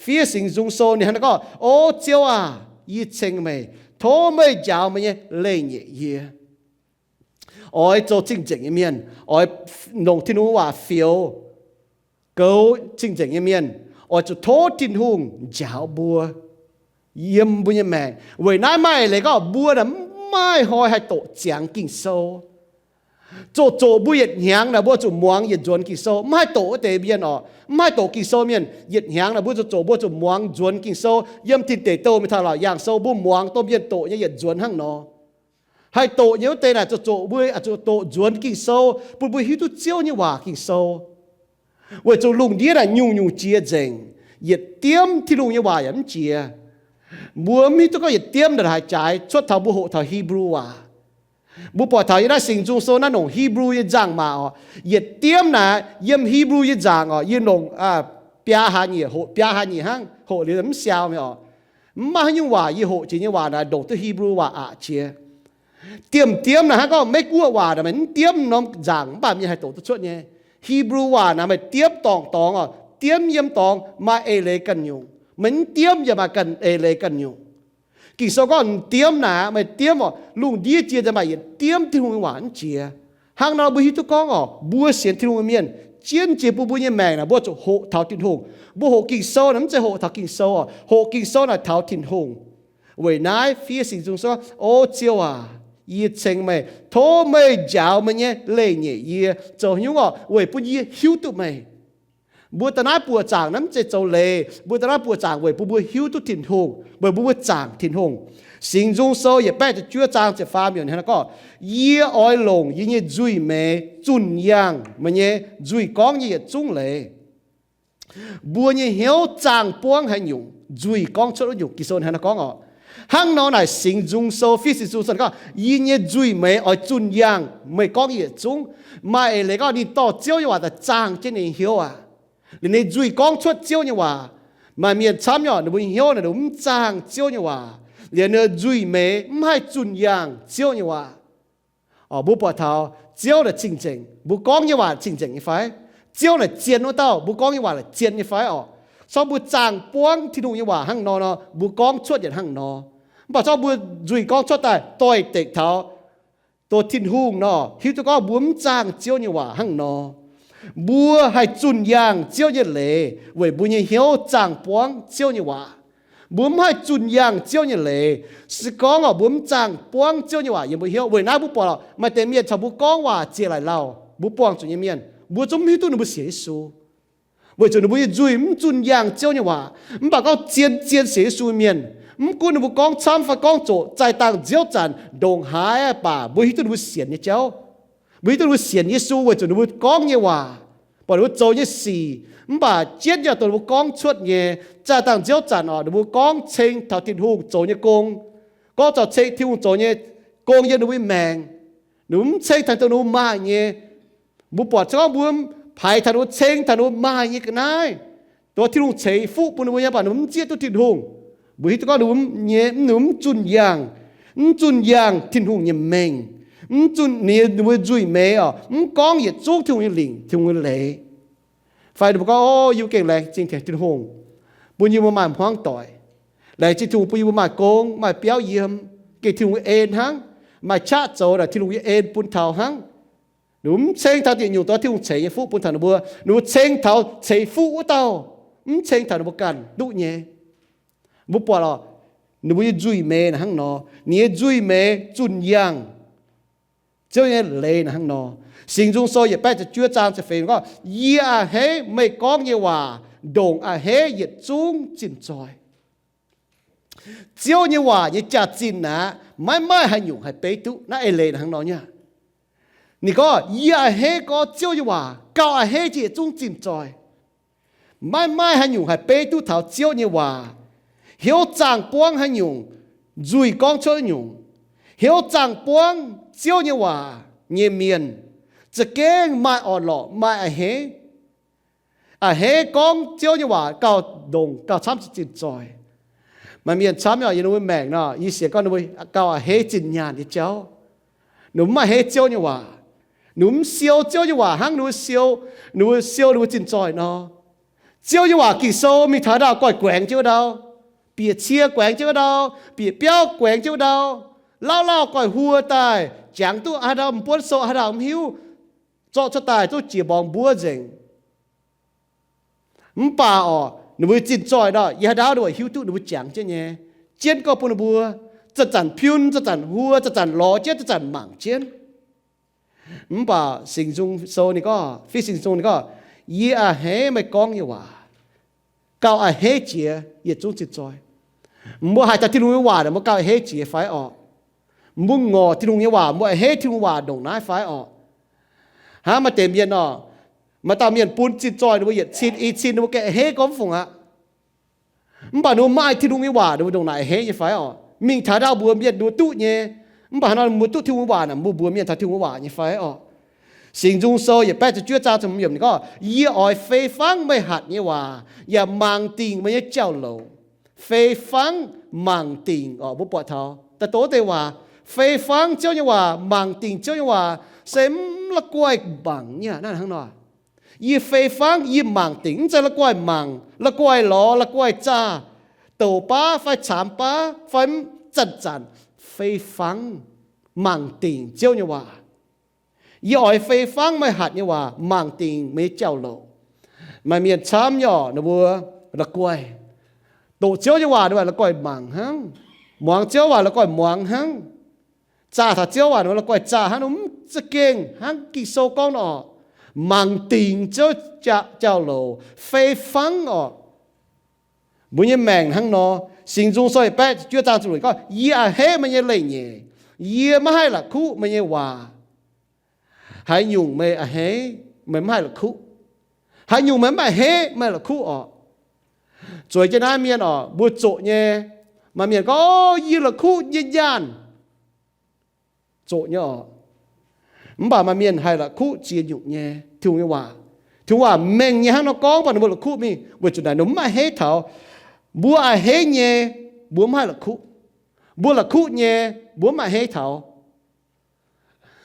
Fiev Singx Nzung Sou ninh hnangv naaiv gorngv, O Ziouv aac, yie ceng meih, tov meih njaaux meih nyei leiz-nyeic yie. Oix zoux cing-nzengc nyei mienh, oix longc Tin-Hungh waac fioux, goux cing-nzengc nyei mienh, oix zuqc tov Tin-Hungh njaaux mbuo yiem mbuo nyei maengc. Weic naaiv maaih eix leiz gorngv mbuo naaic mv maaih hnoi haih doqc ziangx Ging-Sou. Zoqc zoqc mbuo yietc hnyangx naaic mbuo zuqc muangx yietc nzuonx Ging-Sou. Mv haih doqc wuov deix mienh orqc, mv haih doqc Ging-Sou mienh yietc hnyangx naaic mbuo zoqc zoqc mbuo zuqc muangx nzuonx Ging-Sou. Yiem Tin Deic Douh mingh taux Laauc Yaangh Sou mbuo muangx dongh mienh doqc nyei yietc nzuonx hnangv nor. Haih doqc nyei wuov deix naaic zoqc zoqc mbuo zuqc doqc nzuonx Ging-Sou bun mbuo hiuv duqv Ziouv nyei waac Ging-Sou. Weic zuqc lungh ndiev naaic nyungc-nyungc jiex nzengc, yietc diemv Tin-Hungh nyei waac yaac mv jiex. Mbuo mv hiuv duqv gorngv yietc diemv naaic haaix jaaix cuotv taux mbuo hoqc taux Hipv^lu waac. Mbuo buatc taux yiem naaiv Singx Nzung Sou naaiv nongc Hipv^lu nyei nzaangc maac orqc, yietc diemv naaic yiem Hipv^lu nyei nzaangc orqc, yie nongc biaa hlaax nyeic hoqc, biaa hlaax nyeic hnangv, hoqc liuz mv siaau mi'aqv orqc. Mv maaih haaix nyungc waac yie hoqc jiex nyei waac naaic ndongc duqv Hipv^lu waac aqc jiex. Diemv-diemv naaic hnangv gorngv Meiv-Guoqv waac naaic meih mv diemv norm nzaangc mv baac mienh haih doqc duqv cuotv nyei. Hipv^lu waac naaic meih diemv dorngc-dorngx orqc, diemv yiem dorngx maaih eix leiz ganh nyungc, meih mv diemv yaac maaih ganh eix leiz ganh nyungc. Ging-Sou gorngv diemv naaic meih diemv orqc, lungh ndiev jiex nzengc maaih yietc diemv Tin-Hungh nyei waac mv jiex. Hnangv nor mbuo hiuv duqv gorngv orqc, mbuo sienx Tin-Hungh nyei mienh, jienv jiex bun mbuo nyei maengc naaic mbuo zuqc hoqc taux Tin-Hungh. Mbuo hoqc Ging-Sou naaic mv zeiz hoqc taux Ging-Sou orqc, hoqc Ging-Sou naaic taux Tin-Hungh. Weic naaiv fiev Singx Nzung Sou, O Ziouv aac, yie ceng meih, tov meih njaaux meih nyei leiz-nyeic yie. Zoux haaix nyungc orqc? Weic bun yie hiuv duqv meih. Mbuo da'naaiv buoqc zaangc naaiv mv zeiz zoux leiz. Mbuo da'naaiv buoqc zaangc weic bun mbuo hiuv duqv Tin-Hungh, weic bun mbuo zaangc Tin-Hungh. Singx Nzung Sou yietc baeqv ziepc juov zaang ziepc faam yiemc hnangv naaiv gorngv, Yie oix longc yie nyei nzuih meix zunh yangh meih nyei nzuih gorngv nyei yietc zungv leiz. Mbuo nyei hnyouv zaangh buangv haaix nyungc, nzuih gorngv cuotv wuov nyungc. Ging-Sou hnangv naaiv gorngv orqc. Hnangv nor naaic Singx Nzung Sou, fiev Singx Nzung Sou gorngv, Yie nyei nzuih meix oix zunh yangh meih gorngv nyei yietc zungv. Maaih eix leiz gorngv ninh dorh Ziouv nyei waac daaih zaangh jienv ninh nyei hnyouv aqv. Liuz ninh nzuih gorngv cuotv Ziouv nyei waac. Maaih mienh camv nyei orqc, ninh mbuo nyei hnyouv naaic ninh mbuo mv zaangh Ziouv nyei waac. Liuz ninh nzuih meix mv haih zunh yangh Ziouv nyei waac. Mbuo buatc taux Ziouv naaic cing-nzengc, mbuo gorngv nyei waac cing-nzengc nyei fai? Ziouv naaic zien wuov dauh, mbuo gorngv nyei waac naaic zien nyei fai orqc? Corc mbuo zaangh buangv Tin-Hungh nyei waac hnangv nor nor, mbuo gorngv cuotv yietc hnangv nor. Mv baac corc mbuo nzuih gorngv cuotv daaih doix-dekc taux dongh Tin-Hungh nor, hiuv duqv gorngv mbuo mv zaangh Ziouv nyei waac hnangv nor. Mbuo haih zunh yangh Ziouv nyei leiz weic mbuo nyei hnyouv zaangh buangv Ziouv nyei waac. Mbuo mv haih zunh yangh Ziouv nyei leiz, se gorngv orqc, mbuo mv zaangh buangv Ziouv nyei waac yiem mbuo hnyouv. Weic naaiv mbuo buatc lorqc, maaih deix mienh caux mbuo gorngv waac ziex laaic lauh, mbuo buangh zuqc nyei mienh, mbuo zungv mv hiuv duqv ninh mbuo sienx Yesu. Weic zuqc ninh mbuo nyei nzuih mv zunh yangh Ziouv nyei waac. Mv baac gorngv zien-zien sienx Yesu mienh, mv gunv ninh mbuo gorngv camv fai gorngv zoqc, zaih dangh nziouv zanc ndongc haaix baac mbuo hiuv duqv ninh mbuo sienx nyei jauv. Mbuo hiuv duqv ninh mbuo sienx Yesu weic zuqc ninh mbuo gorngv nyei waac, buatc ninh mbuo zoux nyei sic. Mv baac jienv yaac dongh ninh mbuo gorngv cuotv nyei, zaih dangh nziouv zanc orqc, ninh mbuo gorngv ceng taux Tin-Hungh zoux nyei gong, gorngv caux ceng Tin-Hungh zoux nyei gong yiem ninh mbuo nyei maengc. Ninh mbuo mv ceng taux dongh ninh mbuo maaih nyei. Mbuo buatc se gorngv mbuo paaix taux ninh mbuo, ceng taux ninh mbuo maaih nyei ga'naaiv, dongh Tin-Hungh ceix fuqv bun ninh mbuo nyei, mv baac ninh mbuo mv zieqv duqv Tin-Hungh. Mbuo hiuv duqv gorngv ninh mbuo mv nyei, ninh mbuo mv zunh yangh, mv zunh yangh Tin-Hungh nyei mengh, mv zunh ninh, ninh mbuo nzuih meix orqc, mv gorngv yietc zungv Tin-Hungh nyei lingc, Tin-Hungh nyei leiz. Fai ninh mbuo gorngv, O, yie mbuo gengh laengz zingh tengx Tin-Hungh bun yie mbuo maaih hmuangv doic. Laengz zingh Tin-Hungh bun yie mbuo maaih gong, maaih biauv yiem, gengh Tin-Hungh nyei en hnangv. Maaih qaqv zoux naaic Tin-Hungh nyei en bun taux hnangv. Ninh mbuo mv ceng taux dieh nyungc dongh Tin-Hungh ceix nyei fuqv bun taux ninh mbuo. Ninh mbuo ceng taux ceix fuqv wuov dauh, mv ceng taux ninh mbuo ganh duqv nyei. Mbuo buatc lorqc, ninh mbuo nyei nzuih meix naaic hnangv nor. Ninh nyei nzuih meix zunh yangh Ziouv nyei leiz naaic hnangv nor. Singx Nzung Sou yietc baeqv ziepc juov zaang ziepc feix gorngv, Yie a'hneiv meih gorngv nyei waac ndongc a'hneiv yietc zungv zinh zoih. Ziouv nyei waac nyei jaax-zinh aqv, maiv maaih haaix nyungc haih beiv duqv. Naaiv eix leiz naaic hnangv nor nyei. Ninh gorngv, Yie a'hneiv gorngv Ziouv nyei waac gauh a'hneiv jiex yietc zungv zinh zoih. Maiv maaih haaix nyungc haih beiv duqv taux Ziouv nyei waac. Hnyouv zaangh buangv haaix nyungc, nzuih gorngv cuotv nyungc. Hnyouv zaangh buangv Ziouv nyei waac nyei mienh za'gengh maaih orn-lorqc, maaih a'hneiv. A'hneiv gorngv Ziouv nyei waac gauh ndongc gauh camv zinh zoih. Maaih mienh camv nyei, yiem ninh mbuo maengc nor, yie sienx gorngv ninh mbuo gauh a'hneiv zinh nyaanh nyei jauv. Ninh mbuo mv a'hneiv Ziouv nyei waac. Ninh mbuo mv siou Ziouv nyei waac hnangv ninh mbuo siou, ninh mbuo siou ninh mbuo zinh zoih nor. Ziouv nyei waac, Ging-Sou, mingh taux ndau goiv guaengx jienv wuov ndau, bieqc cie guaengx jienv wuov ndau, bieqc biauv guaengx jienv wuov ndau, lauh lauh goiv huo daaih, jangx duqv haaix ndau m'buonv sou haaix dauh mv hiuv, zorqv cuotv daaih zungv jiex mborngx mbuov nzengc. Mv baac orqc, ninh mbuo zinh zoih nor, yie haaix ndau ninh mbuo hiuv duqv ninh mbuo jangx jienv nyei, jienv gorngv bun ninh mbuo, zanc-zanc piun, zanc-zanc huo, zanc-zanc lorz jienv, zanc-zanc mangc jienv. Mv baac Singx Nzung Sou ninh gorngv, Fih Singx Nzung ninh gorngv, yie a'hneiv meih gorngv nyei waac, gauh a'hneiv jiex yietc zungv zinh zoih. Mbuo haiz taux Tin-Hungh nyei waac naaic, mbuo gauh a'hneiv jiex fai orqc? Mbuo ngorc Tin-Hungh nyei waac, mbuo a'hneiv Tin-Hungh waac ndongc naaiv fai orqc? Hnangv maaih deix mienh orqc, maaih dauh mienh bun zinh zoih ninh mbuo yietc cin i cin ninh mbuo gengh a'hneiv gorngv fungc aqv. Mv baac ninh mbuo maaih Tin-Hungh nyei waac ninh mbuo ndongc naaic a'hneiv nyei fai orqc? Mingh taux ndau mbuox mienh ninh mbuo duqv nyei, mv baac hnangv nor mbuo duqv Tin-Hungh waac naaic, mbuo mbuox mienh taux Tin-Hungh waac nyei fai orqc? Singx Nzung Sou yietc baeqv ziepc juov zaang ziepc hmz ninh gorngv, yie oix fei fangv meih hatc nyei waac, yaac mangc dingc meih nyei jauv-louc. Fei fangv mangc dingc orqc, mbuo buatc taux daaih doqv deix waac, fei fangv Ziouv nyei waac, mangc dingc Ziouv nyei waac, se mv la'guaih mangc nyei aqv. Naaiv hnangv nor, yie fei fangv, yie mangc dingc, mv zeiz la'guaih mangc, la'guaih lorz, la'guaih zaah, douc baav fai caamx baav fai mv zanc-zanc fei fangv mangc dingc Ziouv nyei waac. Yie oix fei fangv meih hatc nyei waac, mangc dingc meih nyei jauv-louc. Maaih mienh camv nyei orqc, ninh mbuo la'guaih doqc Ziouv nyei waac, ninh mbuo la'guaih mangc hnangv. Muangx Ziouv waac la'guaih muangx hnangv. Zaah taux Ziouv waac, ninh mbuo la'guaih zaah hnangv, ninh mbuo mv za'gengh hnangv Ging-Sou gorngv nor orqc, mangc dingc Ziouv jauv-louc, fei fangv orqc. Mbuo nyei maengc hnangv nor, Singx Nzung Sou yietc baeqv juov zaang ziepc luoqc gorngv, yie a'hneiv meih nyei leiz-nyeic, yie maiv haih la'kuqv meih nyei waac. Haaix nyungc meih a'hneiv, meih mv haih la'kuqv? Haaix nyungc meih mv a'hneiv, meih la'kuqv orqc? Zueiz jienv naaiv mienh orqc, mbuo zoqc nyei. Maaih mienh gorngv, o, yie la'kuqv nyei nyaanh. Zoqc nyei orqc. Mv baac maaih mienh haih la'kuqv ziex nyungc nyei Tin-Hungh nyei waac. Tin-Hungh waac mengh nyei hnangv nor gorngv, mv baac ninh mbuo la'kuqv mingh weic zuqc naaic ninh mbuo mv a'hneiv taux. Mbuo a'hneiv nyei, mbuo mv haih la'kuqv. Mbuo la'kuqv nyei, mbuo mv a'hneiv taux.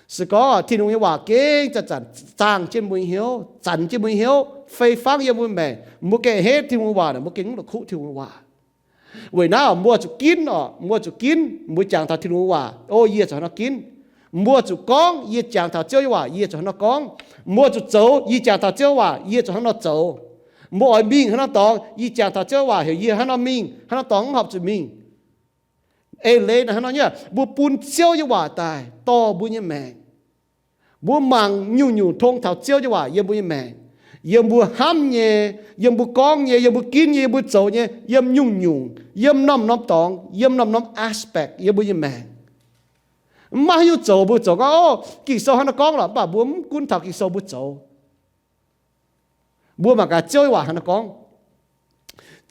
Se gorngv Tin-Hungh nyei waac gengh zanc-zanc zaangh jienv mbuo nyei hnyouv, zanc jienv mbuo nyei hnyouv, fei fangv yiem mbuo maengc, mbuo gengh a'hneiv Tin-Hungh nyei waac naaic, mbuo gengh mv la'kuqv Tin-Hungh nyei waac. Weic naaiv mbuo zuqc ginv orqc, mbuo zuqc ginv, mbuo jangx taux Tin-Hungh nyei waac, o, yie zuqc hnangv nor ginv. Mbuo zuqc gorngv, yie jangx taux Ziouv nyei waac, yie zuqc hnangv nor gorngv. Mbuo zuqc zoux, yie jangx taux Ziouv nyei waac, yie zuqc hnangv nor zoux. Mbuo oix mingh hnangv nor dorngx, yie jangx taux Ziouv nyei waac heuc yie hnangv nor mingh, hnangv nor dorngx mv horpc zuqc mingh. Eix leiz naaic hnangv nor nyei, mbuo bun Ziouv nyei waac daaih dorh mbuo nyei maengc. Mbuo mangc nyungc-nyungc tong taux Ziouv nyei waac yiem mbuo nyei maengc, yiem mbuo hnamv nyei, yiem mbuo gorngv nyei, yiem mbuo ginv nyei, yiem mbuo zoux nyei, yiem nyungc-nyungc, yiem norm-norm dorngx, yiem norm-norm aspect yiem mbuo nyei maengc. Mv maaih haaix nyungc zoux mbuo zoux gorngv, o, Ging-Sou hnangv naaiv gorngv lorqc, mv baac mbuo mv gunv taux Ging-Sou mbuo zoux. Mbuo mangc gaax Ziouv nyei waac hnangv naaiv gorngv.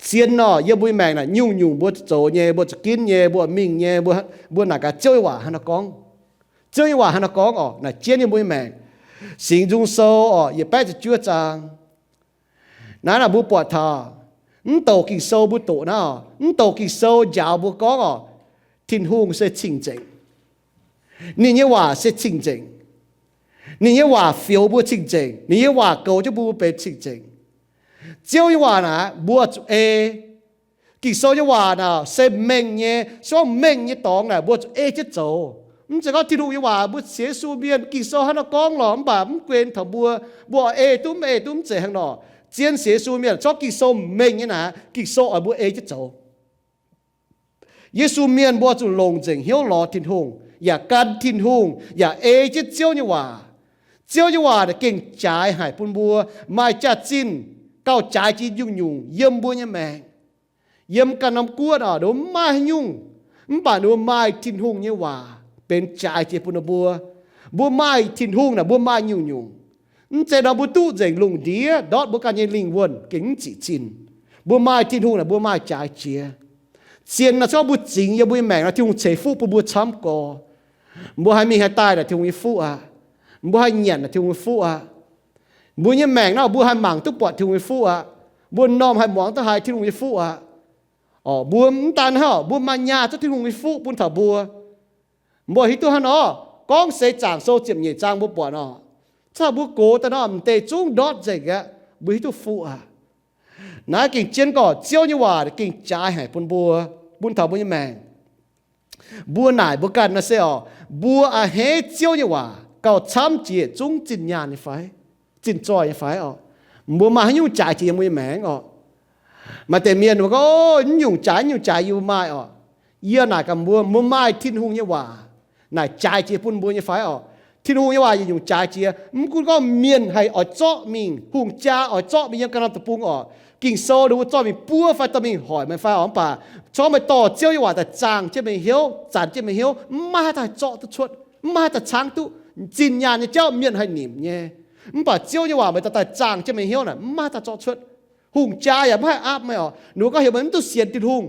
Zien nor, yiem mbuo nyei maengc naaic nyungc-nyungc mbuo zoux nyei, mbuo zuqc ginv nyei, mbuo mingh nyei, mbuo, mbuo naaic gaax Ziouv nyei waac hnangv naaiv gorngv. Ziouv nyei waac hnangv naaiv gorngv orqc, naaic jienv yiem mbuo nyei maengc. Singx Nzung Sou orqc, yietc baeqv ziepc juov zaang. Naaiv naaic mbuo buatc taux, mv douc Ging-Sou mbuo doqc naaiv orqc, mv douc Ging-Sou njaaux mbuo gorngv orqc, Tin-Hungh se cing-nzengc. Ninh nyei waac se cing-nzengc. Ninh nyei waac fioux mbuo cing-nzengc. Ninh nyei waac goux jienv mbuo benx cing-nzengc. Ziouv nyei waac naaic mbuo zuqc ei. Ging-Sou nyei waac naaic se mengh nyei, se gorngv mengh nyei dorngx naaic mbuo zuqc ei jienv zoux. Mv zeiz gorngv Tin-Hungh nyei waac mbuo sienx Yesu mienh, Ging-Sou hnangv naaiv gorngv lorqc, mv baac mv guen taux mbuo, mbuo ei duqv mv ei duqv mv zeiz hnangv nor. Zien sienx Yesu mienh, se gorngv Ging-Sou mengh nyei naaic, Ging-Sou oix mbuo ei jienv zoux. Yesu mienh mbuo zuqc longc nzengc hnyouv lorz Tin-Hungh, yaac gan Tin-Hungh, yaac ei jienv Ziouv nyei waac. Ziouv nyei waac naaic gengh jaaix haic bun mbuo maaih jaax-zinh gauh jaaix jiex nyungc-nyungc yiem mbuo nyei maengc. Yiem ganh norm guoqv nor, ninh mbuo mv maaih haaix nyungc, mv baac ninh mbuo maaih Tin-Hungh nyei waac benx jaaix jiex bun ninh mbuo. Mbuo maaih Tin-Hungh naaic mbuo maaih nyungc-nyungc. Mv zeiz nor mbuo duqv nzengc lungh ndiev ndortv mbuo ganh nyei lingh wuonh gengh mv zic zinh. Mbuo maaih Tin-Hungh naaic mbuo maaih jaaix jiex. Zien nor, se gorngv mbuo zingx yiem mbuo nyei maengc nor, Tin-Hungh ceix fuqv bun mbuo camv gorx. Mbuo haih mingh haih daaih naaic Tin-Hungh nyei fuqv aqv. Mbuo haih nyanc naaic Tin-Hungh nyei fuqv aqv. Mbuo nyei maengc nor, mbuo haih mangc duqv buatc Tin-Hungh nyei fuqv aqv. Mbuo m'normh haih muangx duqv haiz Tin-Hungh nyei fuqv aqv. Mbuo mv daan hnangv, mbuo maaih nyaah zuov Tin-Hungh nyei fuqv bun taux mbuo. Mbuo hiuv duqv hnangv nor, Gorngv Seix Zaangc Sou ziepc nyeic zaang mbuo buatc oc, caux mbuo gox daaih nor, m'deix zungv ndortv nzengc aqv. Mbuo hiuv duqv fuqv aqv. Naaiv gengh jienv gorngv Ziouv nyei waac gengh jaaix haic bun mbuo, bun taux mbuo nyei maengc. Mbuo naaic mbuo ganh nor se oc, mbuo a'hneiv Ziouv nyei waac gauh camv jiex yietc zungv zinh nyaanh nyei fai, zinh zoih nyei fai oc? Mbuo maaih haaix nyungc jaaix jiex yiem mbuo nyei maengc oc? Maaih deix mienh mbuo gorngv, Ov, mv nyungc jaaix, mv nyungc jaaix yie mbuo maaih oc. Yie naaic gaax mbuo, mbuo maaih Tin-Hungh nyei waac naaic jaaix jiex bun mbuo nyei fai oc? Tin-Hungh nyei waac yietc nyungc jaaix jiex. Mv gunv gorngv mienh haih oix zorqv mingh, hungh jaa oix zorqv mingh yiem ganh norm deic-bung oc, Ging-Sou ninh mbuo zorqv mingh buov fai dorh mingh hoic meih fai oc, mv baac corc meih dorh Ziouv nyei waac daaih zaangh jienv meih hnyouv, zanc jienv meih hnyouv, mv maaih haaix dauh haih zorqv duqv cuotv, mv maaih haaix dauh caangv duqv. Zinh nyaanh nyei jauv mienh haih nimc nyei, mv baac Ziouv nyei waac meih dorh daaih zaangh jienv meih hnyouv naaic, mv maaih haaix dauh zorqv cuotv. Hungh jaa yaac mv haih aapv meih oc. Ninh mbuo gorngv heuc meih mv duqv sienx Tin-Hungh,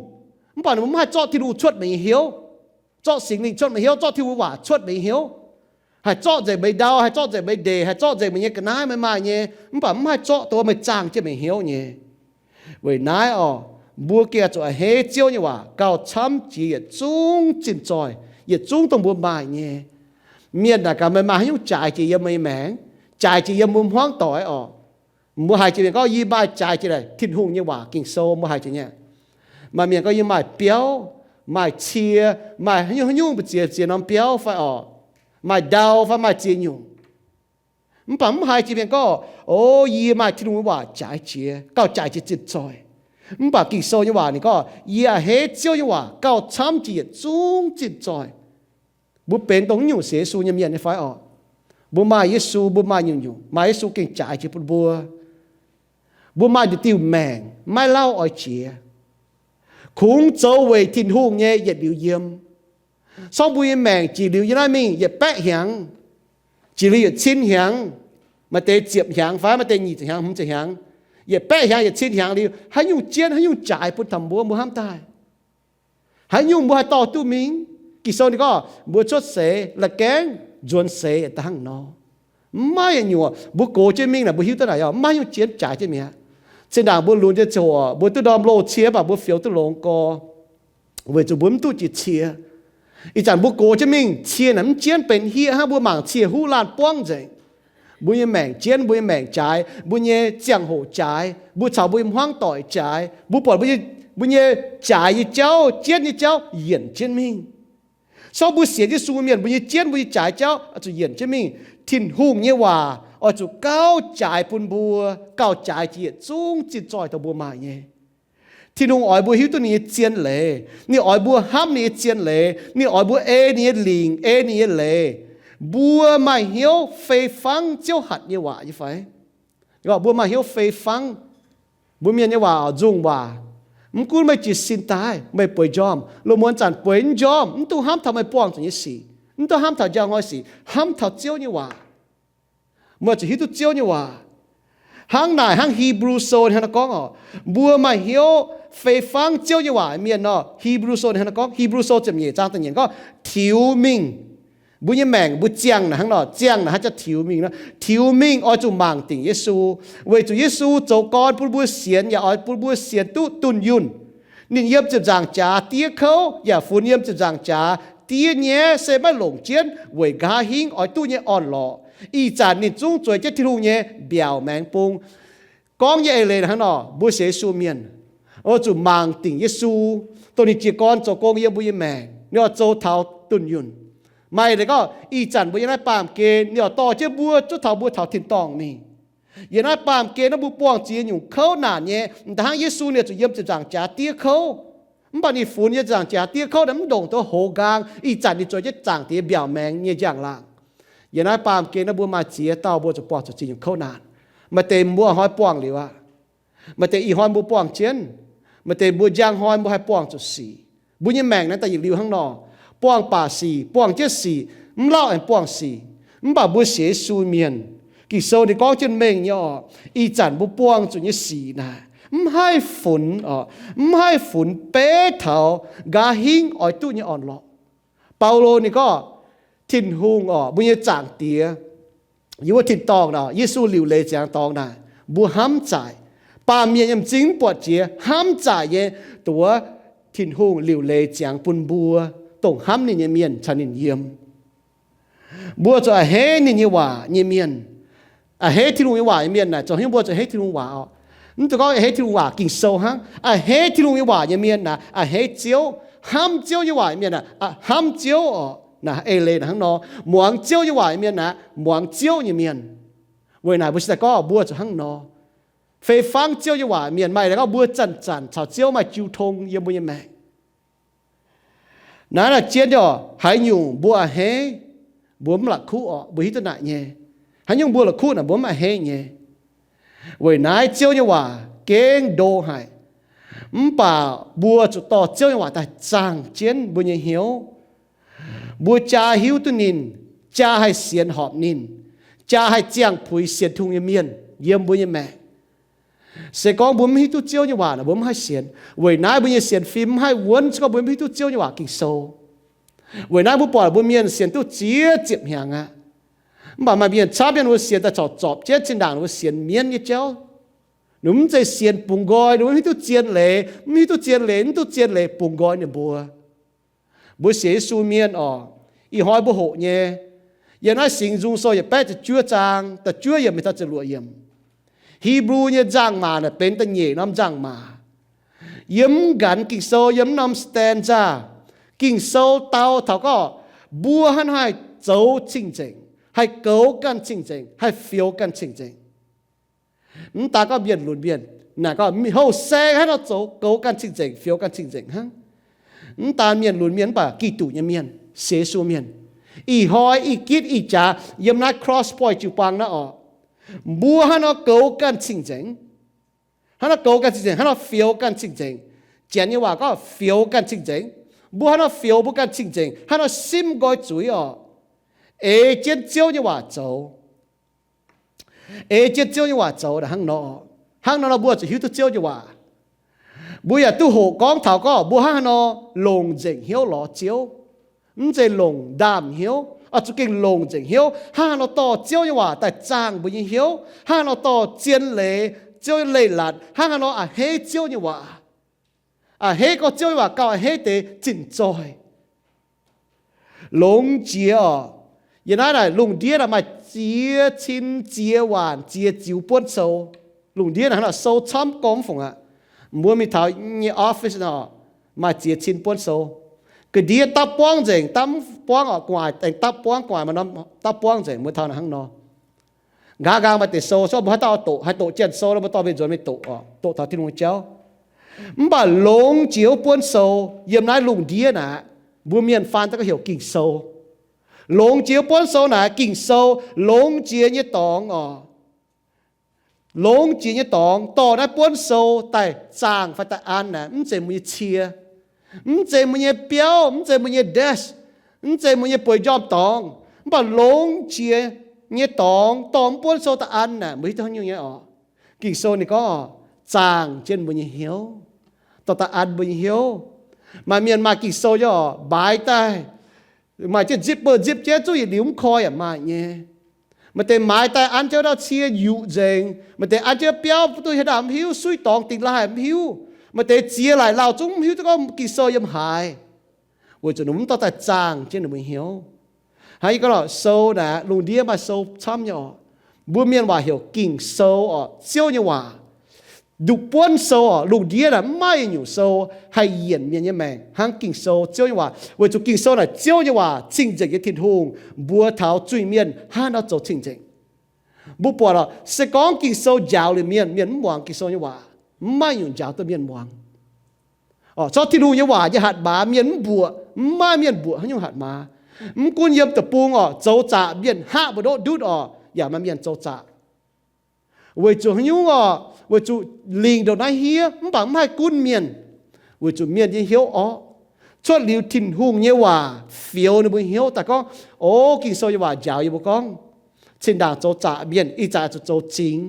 mv baac ninh mbuo mv haih zorqv Tin-Hungh cuotv meih nyei hnyouv, zorqv Singx Lingh cuotv meih hnyouv, zorqv Tin-Hungh waac cuotv meih nyei hnyouv. Haih zorqv nzengc meih ndau, haih zorqv nzengc meih ndeic, haih zorqv nzengc meih nyei ga'naaiv meih maaih nyei, mv baac mv haih zorqv dongh meih zaangh jienv meih hnyouv nyei. Weic naaiv oc, mbuo gengh zuqc a'hneiv Ziouv nyei waac gauh camv jiex yietc zungv zinh zoih, yietc zungv dongh mbuo maaih nyei. Mienh naaic gaax meih maaih haaix nyungc jaaix jiex yiem meih nyei maengc, jaaix jiex yiem mbuo hmuangv doic oc. Mbuo haiz jiex mienh gorngv, Yie maaih jaaix jiex naaic Tin-Hungh nyei waac, Ging-Sou, mbuo haiz jiex nyei. Maaih mienh gorngv, Yie maaih biauv, maaih cie, maaih haaix nyungc haaix nyungc mbu'ziex ziex norm biauv fai oc, maaih ndau fai maaih ziex nyungc. Mv baac mv haiz jiex mienh gorngv, O, yie maaih Tin-Hungh nyei waac jaaix jiex, gauh jaaix jiex zinh zoih. Mv baac Ging-Sou nyei waac ninh gorngv, Yie a'hneiv Ziouv nyei waac gauh camv jiex yietc zungv zinh zoih. Mbuo benx dongh naaiv nyungc sienx Yesu nyei mienh nyei fai oc? Mbuo maaih Yesu, mbuo maaih nyungc-nyungc, maaih Yesu gengh jaaix jiex bun mbuo. Mbuo maaih diuh maengc maiv lauh oix jiex. Kungx zoux weic Tin-Hungh nyei yietc liuz yiem. Sorng mbuo nyei maengc jiex liuz yiem naaiv mingh yietc baeqv hnyangx, jiex liuz yietc cin hnyangx, maaih deix ziepc hnyangx fai maaih deix nyic ziepc hnyangx, hmz ziepc hnyangx, yietc baeqv hnyangx, yietc cin hnyangx liuz, haaix nyungc jienv, haaix nyungc jaaix bun taux mbuo, mbuo hnamv daaih? Haaix nyungc mbuo haih dorh duqv mingh? Ging-Sou ninh gorngv mbuo cuotv seix la'gaengv nzuonx seix daaih hnangv nor. Mv maaih yietc nyungc mbuo gox jienv mingh naaic mbuo hiuv duqv naaic, mv maaih nyungc jienv jaaix jienv mi'aqv. Zinh ndaangc mbuo lunx jienv ziangh hoc mbuo duqv ndorm loz cie, mv baac mbuo fioux duqv longx gorx, weic zuqc mbuo mv duqv jiex cie. Ih zanc mbuo gox jienv mingh, cie naaic mv jienv benx hieqv hnangv, mbuo mangc cie huv laanh buangv nzengc. Mbuo nyei maengc jienv, mbuo nyei maengc jaaix, mbuo nyei ziangh hoc jaaix, mbuo caux mbuo nyei hmuangv doic jaaix, mbuo buatc mbuo nyei jaaix nyei jauv, jienv nyei jauv yienc jienv mingh. Sorng mbuo sienx Yesu mienh, mbuo nyei jienv, mbuo nyei jaaix jauv oix zuqc yienc jienv mingh. Tin-Hungh nyei waac oix zuqc gauh jaaix bun mbuo, gauh jaaix jiex yietc zungv zinh zoih dongh mbuo maaih nyei. Tin-Hungh oix mbuo hiuv duqv ninh nyei zien leiz. Ninh oix mbuo hnamv ninh nyei zien leiz. Ninh oix mbuo ei ninh nyei lingc, ei ninh nyei leiz. Mbuo maaih hnyouv fei fangv Ziouv hatc nyei waac nyei fai? Mbuo maaih hnyouv fei fangv. Mbuo mienh nyei waac oix nzungh waac. Mv gunv meih jiez sin daaih, meih bueix njormh, lungh muonz zanc bueix mv njormh, mv dungx hnamv taux meih buangh zuqc nyei sic, mv dungx hnamv taux njang hnoi sic, hnamv taux Ziouv nyei waac. Meih zuqc hiuv duqv Ziouv nyei waac. Hnangv naaic, hnangv Hebrew Sou hnangv naaiv gorngv oc, mbuo maaih hnyouv fei fangv Ziouv nyei waac mienh nor, Hebrew Sou hnangv naaiv gorngv, Hebrew Sou ziepc nyeic zaang da'nyeic gorngv, tiux mingh. Mbuo nyei maengc mbuo ziangh naaic hnangv nor, ziangh naaic hnangv jaax tiux mingh nor. Tiux mingh oix zuqc mangc dingc Yesu, weic zuqc Yesu zoux gorn bun mbuo sienx, yaac oix bun mbuo sienx duqv dunh yunh. Ninh yiem ziepc nzaangc jaax diev kouv yaac funx yiem ziepc nzaangc jaax diev nyaiv se maiv longc jienv weic nqa'haav hingv oix duqv nyei orn-lorqc. Ih zanc ninh zungv zueiz jienv Tin-Hungh nyei mbiaauc maengx bung. Gorngv nyei eix leiz hnangv nor, mbuo sienx Yesu mienh oix zuqc mangc dingc Yesu, dongh ninh jiez gorn zoux gong yiem mbuo nyei maengc, ninh oix zoux taux dunh yunh. Maaih leiz gorngv, ih zanc mbuo yiem naaiv baamh gen, ninh oix dorh jienv mbuo zuov taux mbuo taux tin-dorngh mingh. Yiem naaiv baamh gen naaiv mbuo buangh zuqc nyungc kouv naanc nyei, m'daaih hnangv Yesu ninh zuqc yiem ziepc nzaangc jaax diev kouv. Mv baac ninh funx yiem ziepc nzaangc jaax diev kouv naaiv mv ndongc taux hoz nqaang, ih zanc ninh zueiz jienv zaangc diex mbiaauc maengx nyei njang-laangc. Yiem naaiv baamh gen naaiv mbuo maaih ziex dauh mbuo zuqc buangh zuqc ziex nyungc kouv naanc. Maaih deix mbuo hnoi buangh liuz aqv. Maaih deix ih hnoi mbuo buangh jienv. Maaih deix mbuo njang hnoi mbuo haih buangh zuqc sic. Mbuo nyei maengc naaiv daaih yietc liuz hnangv nor, buangh baac sic, buangh jienv sic, mv lauh aengx buangh sic. Mv baac mbuo sienx Yesu mienh, Ging-Sou ninh gorngv jienv mengh nyei oc, ih zanc mbuo buangh zuqc nyei sic naaic mv haih funx oc, mv haih funx beiv taux nqa'haav hingv oix duqv nyei orn-lorqc. Baulo ninh gorngv, Tin-Hungh oc, mbuo nyei Zaangc Diex, yiem wuov tin-dorngh nor, Yesu liuc leiz ziangx dorngx naaic, mbuo hnamv zaaic. Baamh mienh yiem m'zing mv buatc jiex, hnamv zaaic nyei, dongh wuov Tin-Hungh liuc leiz ziangx bun mbuo, dongh hnamv ninh nyei mienh caux ninh yiem. Mbuo zuqc a'hneiv ninh nyei waac nyei mienh. A'hneiv Tin-Hungh nyei waac nyei mienh naaic zoux haaix nyungc? Mbuo zuqc a'hneiv Tin-Hungh waac oc. Mv dungx gorngv a'hneiv Tin-Hungh waac, Ging-Sou hnangv. A'hneiv Tin-Hungh nyei waac nyei mienh naaic a'hneiv Ziouv. Hnamv Ziouv nyei waac nyei mienh naaic a'hnamv Ziouv oc. Naaic eix leiz naaic hnangv nor. Muangx Ziouv nyei waac nyei mienh naaic muangx Ziouv nyei mienh. Weic naaic mbuo se daaih gorngv mbuo zuqc hnangv nor. Fei fangv Ziouv nyei waac mienh maaih daaih gorngv mbuo zanc-zanc caux Ziouv maaih jiu tong yiem mbuo nyei maengc. Naaiv naaic zien oc, haaix nyungc mbuo a'hneiv, mbuo mv la'kuqv oc, mbuo hiuv duqv naaic nyei. Haaix nyungc mbuo la'kuqv naaic mbuo mv a'hneiv nyei. Weic naaiv Ziouv nyei waac gengh ndo haic. Mv baac mbuo zuqc dorh Ziouv nyei waac daaih zaangh jienv mbuo nyei hnyouv. Mbuo jaa hiuv duqv ninh, jaa haih sienx horpc ninh, jaa haih ziangh puix sienx Tin-Hungh nyei mienh yiem mbuo nyei maengc. Se gorngv mbuo mv hiuv duqv Ziouv nyei waac naaic, mbuo mv haih sienx. Weic naaiv mbuo nyei sienx fim mv haih wuonv se gorngv mbuo mv hiuv duqv Ziouv nyei waac Ging-Sou. Weic naaiv mbuo buatc mbuo mienh sienx duqv ziex ziepc hnyangx aqv. Mv baac maaih mienh camv mienh mbuo sienx daaih corc zorpc jienv zinh ndaangc ninh mbuo sienx mienv nyei jauv. Ninh mv zeiz sienx bungx nqoi, ninh mv hiuv duqv zien leiz, mv hiuv duqv zien leiz, mv duqv zien leiz bungx nqoi ninh mbuo. Mbuo sienx Yesu mienh oc, ih hnoi mbuo hoqc nyei. Yiem naaiv Singx Nzung Sou yietc baeqv ziepc juov zaang da'juov yiemc mingh taux ziepc luoqc yiemc. Hipv^lu nyei nzangc-maac naaic benx da'nyeic norm nzangc-maac. Yiem mv nqanx Ging-Sou, yiem mv norm stanza, Ging-Sou dau taux gorngv mbuo hnangv haih zoux cing-nzengc, haih goux ganh cing-nzengc, haih fioux ganh cing-nzengc. Mv daan gorngv mienh lunx mienh, naaic gorngv houh saeng hnangv nor zoux goux ganh cing-nzengc, fioux ganh cing-nzengc hnangv. Mv daan mienh lunx mienh mv baac Giduc nyei mienh, sienx Yesu mienh, ih hnoi ih gitv ih jaax yiem naaiv Cross Point jiu-baang naaiv oc, mbuo hnangv nor goux ganh cing-nzengc. Hnangv nor goux ganh cing-nzengc, hnangv nor fioux ganh cing-nzengc. Janx nyei waac gorngv fioux ganh cing-nzengc. Mbuo hnangv nor fioux mbuo ganh cing-nzengc, hnangv nor simv nqoi zuiz oc. Ei jienv Ziouv nyei waac zoux. Ei jienv Ziouv nyei waac zoux naaic hnangv nor. Hnangv nor nor mbuo zuqc hiuv duqv Ziouv nyei waac. Mbuo yaac duqv hoqc gorngv taux gorngv mbuo hnangv haaix nor longc nzengc hnyouv lorz Ziouv. Mv zeiz longc ndaamv-hnyouv, oix zuqc gengh longc nzengc hnyouv hnangv haaix nor dorh Ziouv nyei waac daaih zaangh mbuo nyei hnyouv, hnangv haaix nor dorh zien leiz, Ziouv nyei leiz-latc, hnangv haaix nor a'hneiv Ziouv nyei waac. A'hneiv gorngv Ziouv nyei waac gauh a'hneiv deix zinh zoih. Longx jiex oc. Yiem naaiv naaic lungh ndiev naaic maaih ziex cin ziex waanc ziex ziux buonv sou. Lungh ndiev naaic hnangv naaic sou camv gormx fungc aqv. Mbuo mingh taux nyei office nor, maaih ziex cin buonv sou. Ga'ndiev dapv buangv nzengc, dapv mv buangv oc, gu'nguaaic aengx dapv buangv, gu'nguaaic maaih norm dapv buangv nzengc, mbuo taux naaic hnangv nor. Nqa'haav nqaang maaih deix sou, se gorngv mbuo haaix dauh doqc, haih doqc janx-sou nor, mbuo dorh mingh nzuonx mingh doqc oc, doqc taux Tin-Hungh nyei jauv. Mv baac longx jiex wuov buonv sou yiem naaiv lungh ndiev naaic, mbuo mienh faan daaih gorngv heuc Ging-Sou. Longx jiex wuov buonv sou naaic, Ging-Sou longx jiex nyei dorngx oc. Longx jiex nyei dorngx dorh naaiv buonv sou daaih zaangh fai daaih an naaic, mv zeiz mbuo nyei cie, mv zeiz mbuo nyei biauv, mv zeiz mbuo nyei desk, mv zeiz mbuo nyei bueix njormh dorngx. Mv baac longx jiex nyei dorngx dorh mv buonv sou daaih an naaic, mbuo hiuv duqv haaix nyungc nyei oc? Ging-Sou ninh gorngv oc, zaangh jienv mbuo nyei hnyouv, dorh daaih an mbuo nyei hnyouv. Maaih mienh maaih Ging-Sou nyei oc, maaiz daaih, maaih jienv zipv beuh zipv jienv zuqv yietc liuz mv koi yaac maaih nyei. Maaih deix maaiz daaih an jienv wuov dauh cie yuqc nzengc, maaih deix an jienv biauv duqv hieh ndaangc mv hiuv, suiv dorngx dingh laaih mv hiuv, maaih deix ziex laaic lauh zungv mv hiuv duqv gorngv Ging-Sou yiem haaix. Weic zuqc ninh mv dorh daaih zaangh jienv ninh mbuo hnyouv. Hnangv yie gorngv lorqc, sou naaic lungh ndiev maaih sou camv nyei oc. Mbuo mienh waac heuc Ging-Sou oc, Ziouv nyei waac. Nduqc buonv sou oc, lungh ndiev naaic mv maaih yietc nyungc sou haih yienc mienh nyei maengc hnangv Ging-Sou, Ziouv nyei waac. Weic zuqc Ging-Sou naaic Ziouv nyei waac, cing-nzengc nyei Tin-Hungh, mbuox taux zuiz-mienh hnangv haaix nor zoux cing-nzengc. Mbuo buatc oc, se gorngv Ging-Sou njaaux liuz mienh, mienh mv muangx Ging-Sou nyei waac, mv maaih nyungc njaaux duqv mienh muangx. Oc, corc Tin-Hungh nyei waac nyei hatc maaz mienh mv mbuoqc, mv maaih mienh mbuoqc haaix nyungc hatc maaz. Mv gunv yiem deic-bung oc, zoux zaqc mienh hngaqv mbu'ndoqv ndutv oc, yaac maaih mienh zoux zaqc. Weic zuqc haaix nyungc oc? Weic zuqc lingc ndongc naaiv hniev mv baac mv haih gunv mienh, weic zuqc mienh nyei hnyouv orqv. Cuotv liuz Tin-Hungh nyei waac fioux ninh mbuo hnyouv daaih gorngv, o, Ging-Sou nyei waac njaaux yie mbuo gorngv, zinh ndaangc zoux zaqc mienh ih zanc zuqc zoux zingx.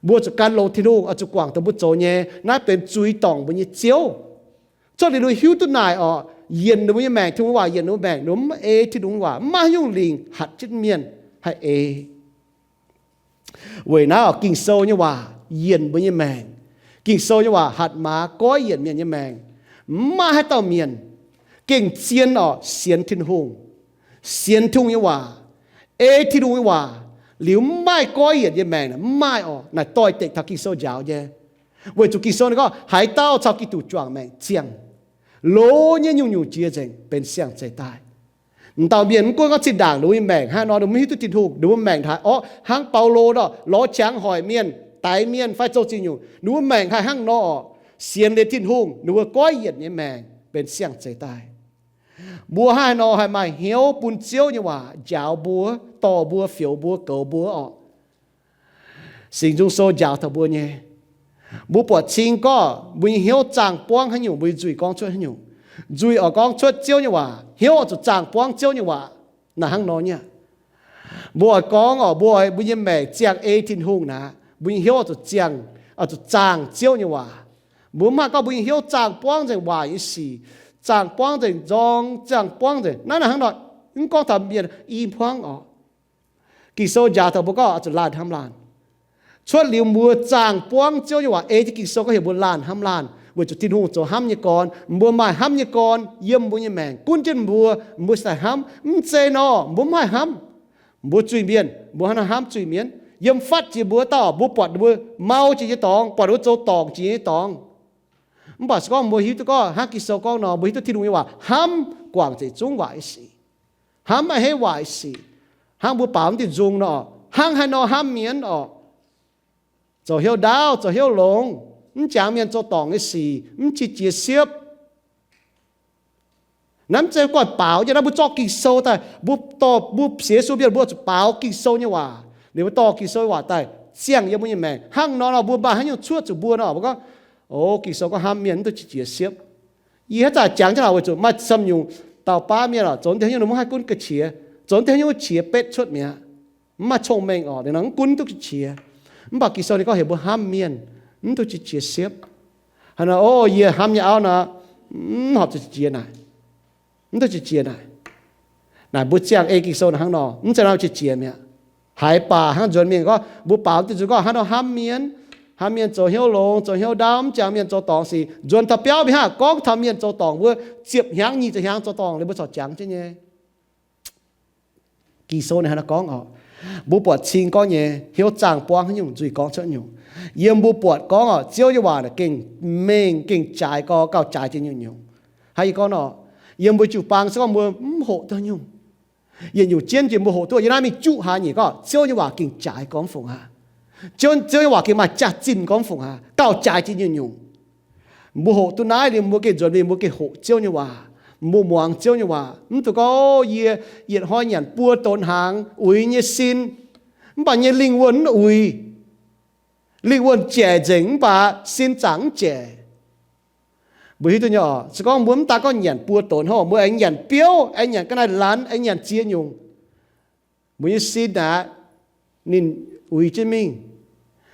Mbuo zuqc gan longx Tin-Hungh oix zuqc guangc dongh mbuo zoux nyei. Naaiv benx zuiz dorngc mbuo nyei Ziouv. Cuotv liuz ninh hiuv duqv naaic oc, yienc ninh mbuo nyei maengc, Tin-Hungh waac yienc ninh mbuo maengc, ninh mbuo mv ei Tin-Hungh waac, mv maaih haaix nyungc lingc hatc jienv mienh haih ei. Weic naaiv oc, Ging-Sou nyei waac yienc mbuo nyei maengc. Ging-Sou nyei waac hatc maaz goiv yienc mienh nyei maengc. Mv maaih haaix dauh mienh gengh zien orqc, sienx Tin-Hungh, sienx Tin-Hungh nyei waac, ei Tin-Hungh nyei waac, liuz mv maaih goiv yienc nyei maengc, mv maaih orqc. Naaic doix-dekc taux Ging-Sou njaaux nyei. Weic zuqc Ging-Sou ninh gorngv, haaix dauh caux Giduc juangc maengc ziangh, loz nyei nyungc-nyungc jiex nzengc, benx siang-zeix daaih. M'dauh mienh mv gunv gorngv zinh ndaangc ninh mbuo nyei maengc hnangv nor, ninh mbuo mv hiuv duqv Tin-Hungh, ninh mbuo maengc haih orqv hnangv Baulo nor, lorz qangx hoic mienh, daix mienh fai zoux zingh nyungc, ninh mbuo maengc haih hnangv nor orqc. Sienx liuz Tin-Hungh, ninh mbuo goiv yienc nyei maengc benx siang-zeix daaih. Mbuo hnangv haaix nor haih maaih hnyouv bun Ziouv nyei waac njaaux mbuo, dorh mbuo, fioux mbuo, goux mbuo orqc? Singx Nzung Sou njaaux taux mbuo nyei. Mbuo buatc cing gorngv mbuo nyei hnyouv zaangh buangv haaix nyungc, mbuo nyei nzuih gorngv cuotv haaix nyungc. Nzuih oix gorngv cuotv Ziouv nyei waac, hnyouv oix zuqc zaangh buangv Ziouv nyei waac. Naaic hnangv nor nyei. Mbuo oix gorngv orqc, mbuo oix mbuo nyei maengc ziangh ei Tin-Hungh naaic, mbuo nyei hnyouv oix zuqc ziangh, oix zuqc zaangh Ziouv nyei waac. Mbuo mv haih gorngv mbuo nyei hnyouv zaangh buangv nzengc waac nyei sic, zaangh buangv nzengc nzorng, zaangh buangv nzengc naaiv, naaic hnangv nor. Mv gorngv taux mienh i hmuangv orqc. Ging-Sou njaaux taux mbuo gorngv oix zuqc laanh hnamv laanh. Cuotv liuz mbuo zaangh buangv Ziouv nyei waac, ei jienv Ging-Sou gorngv heuc mbuo laanh hnamv laanh, weic zuqc Tin-Hungh zoux hnamv nyei gorn. Mbuo maaih hnamv nyei gorn yiem mbuo nyei maengc. Gunv jienv mbuo, mbuo sai hnamv. Mv zeiz nor mbuo mv haih hnamv. Mbuo zuiz-mienh, mbuo hnangv nor hnamv zuiz-mienh. Yiem fatv jiex mbuo dauh, mbuo buatc ninh mbuo mau jiex nyei dorngx, buatc ninh mbuo zoux dorngc jiex nyei dorngx. Mv baac se gorngv mbuo hiuv duqv gorngv hnangv Ging-Sou gorngv nor, mbuo hiuv duqv Tin-Hungh nyei waac hnamv guangc nzengc zungv waac nyei sic, hnamv a'hneiv waac nyei sic, hnangv mbuo baaux mv diuh nzung nor, hnangv haaix nor hnamv mienh orqc, zoux hnyouv ndaauv, zoux hnyouv longx, mv jangx mienh zoux dorngc nyei sic, mv qiex jiez siepv. Naaiv mv zeiz goiv baaux nyei, naaiv mbuo zorqv Ging-Sou daaih, mbuo dorh, mbuo sienx Yesu mienh mbuo zuqc baaux Ging-Sou nyei waac. Liuz mbuo dorh Ging-Sou nyei waac daaih ziangh yiem mbuo nyei maengc. Hnangv nor nor mbuo maaih haaix nyungc cuotv zuqc mbuo nor, mbuo gorngv, o, Ging-Sou gorngv hnamv mienh mv duqv qiex jiez siepv. Yie haaix zanc jangx jienv naaic weic zuqc maaih camv nyungc dauh baav mienh oc, zoux deix haaix nyungc ninh mbuo mv haih gunv ga'qiex, zoux deix haaix nyungc qiex betv cuotv mi'aqv. Mv maaih cong-mengh orqc, liuz nor mv gunv duqv ga'qiex. Mv baac Ging-Sou ninh gorngv heuc mbuo hnamv mienh mv duqv qiex jiez siepv. Hnangv nor, o, yie hnamv nyei auv nor, mv horpc zuqc qiex jiez naaic. Mv duqv qiex jiez naaic. Naaic mbuo ziangh ei Ging-Sou naaic hnangv nor, mv zeiz nor qiex jiez mi'aqv. Haiz baac hnangv nzuonx mingh gorngv, mbuo baaux diuh nzung gorngv hnangv nor hnamv mienh, hnamv mienh zoux hnyouv longx, zoux hnyouv ndaauv, mv jangx mienh zoux dorngc sic. Nzuonx taux biauv mingh hnangv gorngv taux mienh zoux dorngc wuov, ziepc hnyangx nyic ziepc hnyangx zoux dorngc liuz mbuo corc jangx jienv nyei. Ging-Sou ninh hnangv naaiv gorngv oc. Mbuo buatc cing gorngv nyei hnyouv zaangh buangv haaix nyungc, nzuih gorngv cuotv nyungc. Yiem mbuo buatc gorngv oc, Ziouv nyei waac naaic gengh mengh gengh jaaix gorx gauh jaaix jiex nyungc-nyungc. Hnangv yie gorngv nor, yiem mbuo jiu-baang se gorngv mbuo mv hoqc duqv nyungc. Yietc nyungc jienv jiex mbuo hoqc duqv, yiem naaiv mingh juqv hlaax nyeic gorngv Ziouv nyei waac gengh jaaix gorngv fungc aqv. Ziouv, Ziouv nyei waac gengh maaih jaax-zinh gorngv fungc aqv, gauh jaaix jiex nyungc-nyungc. Mbuo hoqc duqv naaiv liuz, mbuo gengh nzuonx mingh, mbuo gengh hoqc Ziouv nyei waac. Mbuo muangx Ziouv nyei waac. Mv dungx gorngv, o, yie yietc hnoi nyanc buo donx hnaangx, uix nyei sin, mv baac nyei lingh wuonh mv uix. Lingh wuonh jaic nzengc mv baac sin zaangc mv jaic. Mbuo hiuv duqv nyei oc, se gorngv mbuo mv daan gorngv nyanc buo donx hnangv, mbuo aengx nyanc biouv, aengx nyanc ga'naaiv laanh, aengx nyanc ziex nyungc, mbuo nyei sin aqv, ninh uix jienv mingh.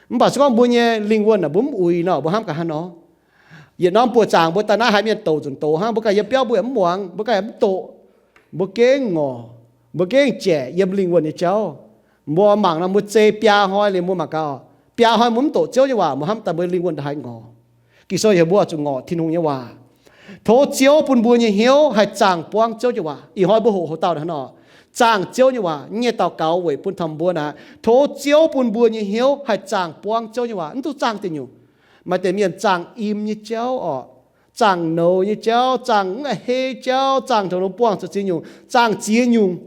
Mv baac se gorngv mbuo nyei lingh wuonh naaic mbuo mv uix nor, mbuo hnamv gaax hnangv nor. Yietc norm buoz-zaangc mbuo daaih naaiv haiz mienh douc nzunc doz hnangv, mbuo ganh yiem biauv mbuo yaac mv muangx, mbuo ganh yaac mv doqc, mbuo gengh ngorc, mbuo gengh jaic yiem lingh wuonh nyei jauv. Mbuo mangc nor, mbuo zei biaa hnoi liuz mbuo mangc gaax, biaa hnoi mbuo mv doqc Ziouv nyei waac, mbuo hnamv daaih mbuo lingh wuonh ndaaih haih ngorc. Ging-Sou heuc mbuo zuqc ngorc Tin-Hungh nyei waac. Tov Ziouv bun mbuo nyei hnyouv haih zaangh buangv Ziouv nyei waac. Ih hnoi mbuo hoqc hoc dauh hnangv nor, zaangh Ziouv nyei waac. Nyei daux gaux weic bun taux mbuo naaic, tov Ziouv bun mbuo nyei hnyouv haih zaangh buangv Ziouv nyei waac, mv dungx zaangh deic nyungc. Maaih deix mienh zaangh im nyei jauv orqc, zaangh nouz nyei jauv, zaangh mv a'hneiv jauv, zaangh taux nor buangh zuqc ziex nyungc, zaangh ziex nyungc.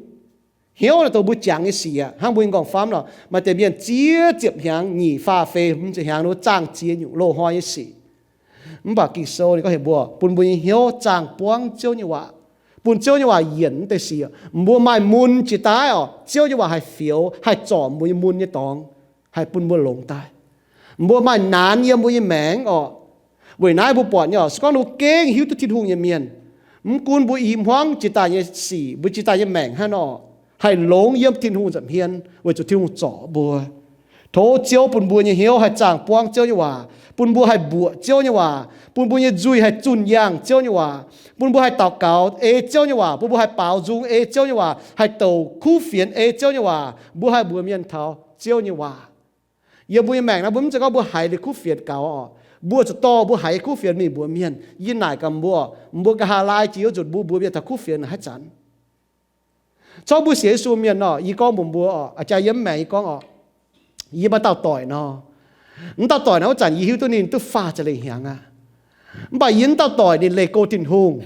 Hnyouv naaic dongh mbuo jangx nyei sic aqv. Hnangv mbuo nyei nqorngv-famv nor, maaih deix mienh ziex ziepc hnyangx, nyic faah feix hmz ziepc hnyangx, ninh mbuo zaangh ziex nyungc loz-hnoi nyei sic. Mv baac Ging-Sou ninh gorngv heuc mbuo bun mbuo nyei hnyouv zaangh buangv Ziouv nyei waac, bun Ziouv nyei waac yienc mv deix sic. Mbuo maaih mun jiex daaih orqc, Ziouv nyei waac haih fioux, haih zorc mbuo nyei mun nyei dorngx, haih bun mbuo longx daaih. Mbuo maaih naanx yiem mbuo nyei maengc orqc. Weic naaiv mbuo buatc nyei orqc, se gorngv mbuo gengh hiuv duqv Tin-Hungh nyei mienh, mv gunv mbuo i hmuangv jiex daaih nyei sic, mbuo jiex daaih nyei maengc hnangv nor, haih longx yiem Tin-Hungh nza'hmien weic zuqc Tin-Hungh zorc mbuo. Tov Ziouv bun mbuo nyei hnyouv haih zaangh buangv Ziouv nyei waac, bun mbuo haih mbuoqc Ziouv nyei waac, bun mbuo nyei nzuih haih zunh yangh Ziouv nyei waac, bun mbuo haih daux gaux ei Ziouv nyei waac, bun mbuo haih baaux nzung ei Ziouv nyei waac, haih douc kuv fienx ei Ziouv nyei waac, mbuo haih mbuox mienh taux Ziouv nyei waac. Yiem mbuo nyei maengc naaiv, mbuo mv zeiz gorngv mbuo haiz liuz kuv fienx gaux orqc. Mbuo zuqc dorh mbuo haiz kuv fienx mingh mbuox mienh. Yie naaic gaax mbuo, mbuo nqa'haav laai jiex wuov nzunc mbuo mbuox mienh taux kuv fienx haaix zanc. Corc mbuo sienx Yesu mienh nor, yie gorngv mbuox mbuo oc, a'jang yiem maengx yie gorngv oc, yie maaih dauh doic nor. Mv dauh doic naaiv wuov zanc yie hiuv duqv ninh duqv faah ziepc lengh hnyangx aqv. Mv baac yie mv dauh doic ninh leih go Tin-Hungh.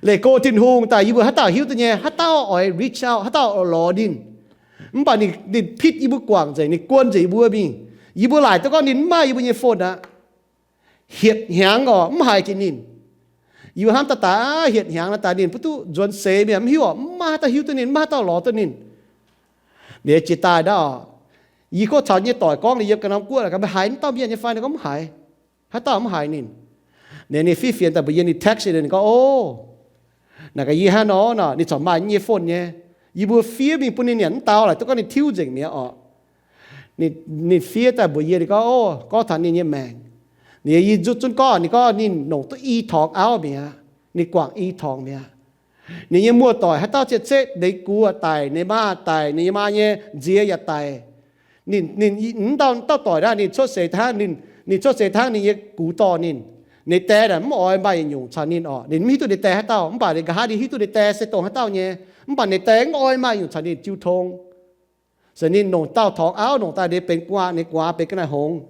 Leih go Tin-Hungh daaih yie mbuo haaix dauh hiuv duqv nyei, haaix dauh oix reach out, haaix dauh oix lorz ninh. Mv baac ninh, ninh pitv yie mbuo guangc nzengc, ninh guon nzengc yie mbuo mingh. Yie mbuo laaic duqv gorngv ninh mv maaih yie mbuo nyei phone aqv. Hietc hnyangx oc, mv haiz jiex ninh. Yie mbuo hnamv daaih daaih hietc hnyangx nor daaih ninh mv duqv nzuonx seix mi'aqv, mv hiuv oc, mv maaih haaix dauh hiuv duqv ninh, mv maaih haaix dauh lorz duqv ninh. Liuz jiex daaih ndau oc, yie gorngv caux nyei doic gorngv liuz yiem ga'norm guoqv, meih haiz mv dauh mienh nyei fai? Ninh gorngv mv haiz. Haaix dauh mv haiz ninh. Ninh, ninh fiev fienx daaih mbuox yie ninh text ninh gorngv, o, naaic gaax yie hnangv nor nor, ninh corc maaih nyei phone nyei. Yie mbuo fiev mingh bun ninh nyanc mv dau laaix duqv gorngv ninh tiuv nzengc mi'aqv oc. Ninh, ninh fiev daaih mbuox yie, ninh gorngv, o, gorngv taux ninh nyei maengc. Ninh, yie zunv zunv gorngv, ninh gorngv ninh longc duqv i torngx auv mi'aqv. Ninh guangc i torngx mi'aqv. Ninh nyei muoz-doic haaix dauh cien-ceqv deix guoqv daic, ninh maa daic, ninh nyei maa nyei nziex yaac daic. Ninh, ninh, dauh, dauh doic naaiv ninh cuotv seix hnangv, ninh, ninh cuotv seix hnangv ninh nyei gux dorh ninh. Ninh die naaic mv oix maaih yietc nyungc caux ninh oc. Ninh mv hiuv duqv ninh die haaix dauh, mv baac ninh nqa'haav ninh hiuv duqv ninh die se dongh haaix dauh nyei. Mv baac ninh die mv oix maaih nyungc caux ninh jiu tong. Se ninh longc dauh torngx auv longc daaih, ninh benx gu'nguaaz, ninh gu'nguaaz benx ga'naaiv hngongx.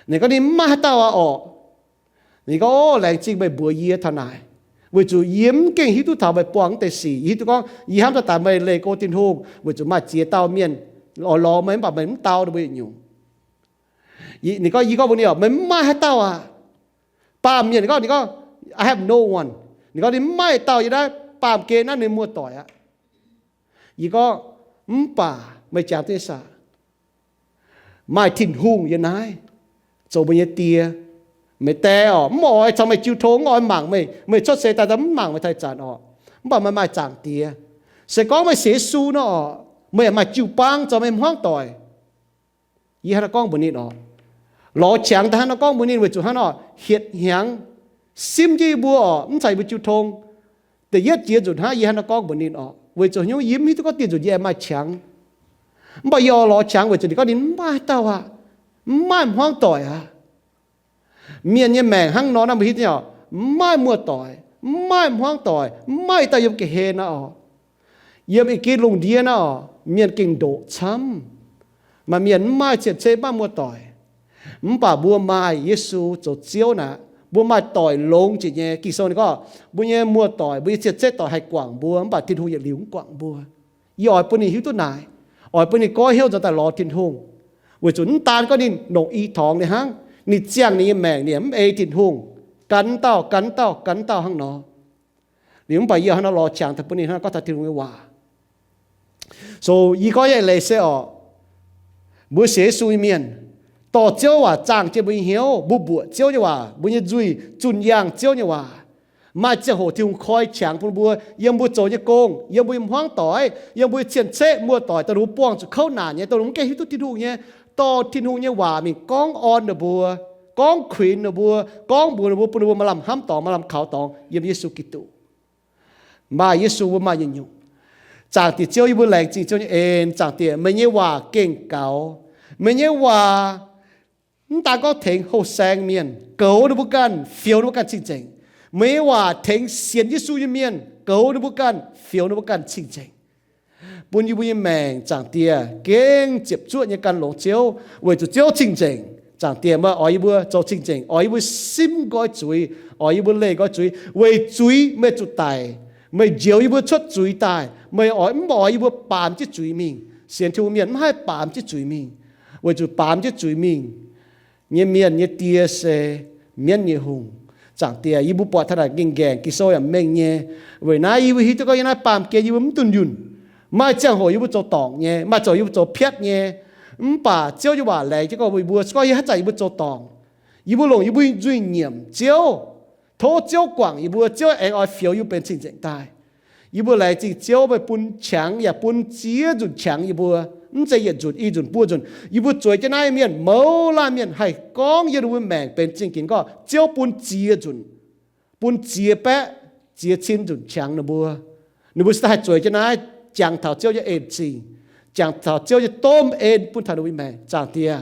Ninh gorngv ninh mv maaih haaix dauh aqv orqc. Ninh gorngv, o, laengz zingh meih mbuox yie taux naaic, weic zuqc yie mv gengh hiuv duqv taux meih buangh mv deix sic. Yie hiuv duqv gorngv yie hnamv daaih daaih meih leih go Tin-Hungh weic zuqc maaih ziex dauh mienh oix lorz meih mv baac meih mv dau ninh mbuo yietc nyungc. Ninh gorngv, yie gorngv mbuox ninh orqc, meih mv maaih haaix dauh aqv. Baamh mienh ninh gorngv, ninh gorngv, I have no one. Ninh gorngv ninh mv maaih dauh yiem naaiv baamh gen naaiv ninh muoz-doic aqv. Yie gorngv, mv baac meih jangx duqv nyei saah? Maaih Tin-Hungh yiem naaiv zoux meih nyei die. Meih die orqc, mv oix caux meih jiu tong, mv oix mangc meih. Meih cuotv seix daaih mv mangc meih taux ih zanc orqc. Mv baac meih maaih Zaangc Diex. Se gorngv meih sienx Yesu nor orqc, meih yaac maaih jiu-baang zoux meih hmuangv doic. Yie hnangv naaiv gorngv mbuox ninh orqc. Lorz qangx daaih hnangv naaiv gorngv mbuox ninh weic zuqc hnangv nor hietc hnyangx simv jienv yie mbuo orqc, mv caux yie mbuo jiu tong. Da'yietv jiex nzunc hnangv yie hnangv naaiv gorngv mbuox ninh orqc, weic zuqc hnyouv yie mv hiuv duqv gorngv dieh nzunc yie aengx maaih qangx. Mv baac yie oix lorz qangx weic zuqc ninh gorngv ninh mv maaih haaix dauh aqv. Mv maaih hmuangv doic aqv. Mienh nyei maengc hnangv nor naaiv mbuo hiuv duqv orqc, mv maaih muoz-doic, mv maaih hmuangv doic, mv maaih dauh yiem ga'hlen naaiv orqc. Yiem ih geh lungh ndiev naaiv orqc, mienh gengh ndoqc camv. Maaih mienh mv maaih cien-ceqv, mv maaih muoz-doic. Mv baac mbuo maaih Yesu zoux Ziouv naaic, mbuo maaih doic longx jiex nyei. Ging-Sou ninh gorngv mbuo nyei muoz-doic, mbuo nyei cien-ceqv doic haih guangc mbuo, mv baac Tin-Hungh yietc liuz mv guangc mbuo. Yie oix bun ninh hiuv duqv naaic, oix bun ninh goiv hnyouv nzuonx daaih lorz Tin-Hungh, weic zuqc mv daan gorngv ninh longc i torngx ninh hnangv, ninh ziangh ninh nyei maengc ninh mv ei Tin-Hungh, gan dauh, gan dauh, gan dauh hnangv nor. Liuz mv baac yie hnangv nor lorz qangx daaih bun ninh hnangv gorngv taux Tin-Hungh nyei waac. So yie gorngv nyei leiz se orqc, mbuo sienx Yesu nyei mienh, dorh Ziouv waac zaangh jienv mbuo nyei hnyouv, mbuo mbuoqc Ziouv nyei waac, mbuo nyei nzuih zunh yangh Ziouv nyei waac. Maaih ziangh hoc Tin-Hungh koi qangx bun mbuo yiem mbuo zoux nyei gong, yiem mbuo nyei hmuangv doic, yiem mbuo nyei cien-ceqv, muoz-doic, dongh ninh mbuo buangh zuqc kouv naanc nyei, dongh ninh mbuo mv gaengh hiuv duqv Tin-Hungh nyei, dorh Tin-Hungh nyei waac mingh gorngv orn ninh mbuo, gorngv kuinx ninh mbuo, gorngv mbuox ninh mbuo, bun ninh mbuo maaih lamh hnamv dorngx, maaih lamh kaux dorngx yiem Yesu Giduc. Maaih Yesu mbuo maaih yietc nyungc. Zaangc Diex Ziouv, yie mbuo laengz zingh Ziouv nyei en. Zaangc Diex, meih nyei waac gengh gaux. Meih nyei waac mv daan gorngv tengx houh saeng mienh, goux ninh mbuo ganh, fioux ninh mbuo ganh cing-nzengc. Meih nyei waac tengx sienx Yesu nyei mienh, goux ninh mbuo ganh, fioux ninh mbuo ganh cing-nzengc. Bun yie mbuo nyei maengc, Zaangc Diex, gengh ziepc zuoqv nyei gan longx Ziouv, weic zuqc Ziouv cing-nzengc. Zaangc Diex, meih oix yie mbuo zoux cing-nzengc, oix yie mbuo simv nqoi zuiz, oix yie mbuo leih nqoi zuiz, weic zuiz meih zuqc daic, meih njoux yie mbuo cuotv zuiz daaih. Meih oix, mv oix yie mbuo baamz jienv zuiz mingh. Sienx Tin-Hungh mienh mv haih baamz jienv zuiz mingh, weic zuqc baamz jienv zuiz mingh nyei mienh nyei die se mienv nyei hungh. Zaangc Diex, yie mbuo buatc taux naaic ging-nqaengc Ging-Sou yaac mengh nyei. Weic naaiv yie mbuo hiuv duqv gorngv yiem naaiv baamh gen yie mbuo mv dunh yunh. Maaih ziangh hoc yie mbuo zoux dorngc nyei, maaih ziangh hoc yie mbuo zoux piatv nyei. Mv baac Ziouv nyei waac laengz jienv gorngv mbuox yie mbuo, se gorngv yie haaix zanc yie mbuo zoux dorngc, yie mbuo longc yie mbuo nzuih nyiemc Ziouv, tov Ziouv guangc yie mbuo, Ziouv aengx oix fioux yie mbuo benx cing-nzengc daaih. Yie mbuo laengz zingh Ziouv, meih bun qangx yaac bun ziex nzunc qangx yie mbuo. Mv zeiz yietc nzunc, i nzunc, buo nzunc. Yie mbuo zueiz jienv naaiv mienh, mouz laanh mienh haih gorngv yiem ninh mbuo maengc benx zingh ginx gorngv Ziouv bun ziex nzunc, bun ziex baeqv, ziex cin nzunc qangx ninh mbuo. Ninh mbuo se haih zueiz jienv naaiv jangx taux Ziouv nyei en-zingh, jangx taux Ziouv nyei domh en bun taux ninh mbuo nyei maengc. Zaangc Diex,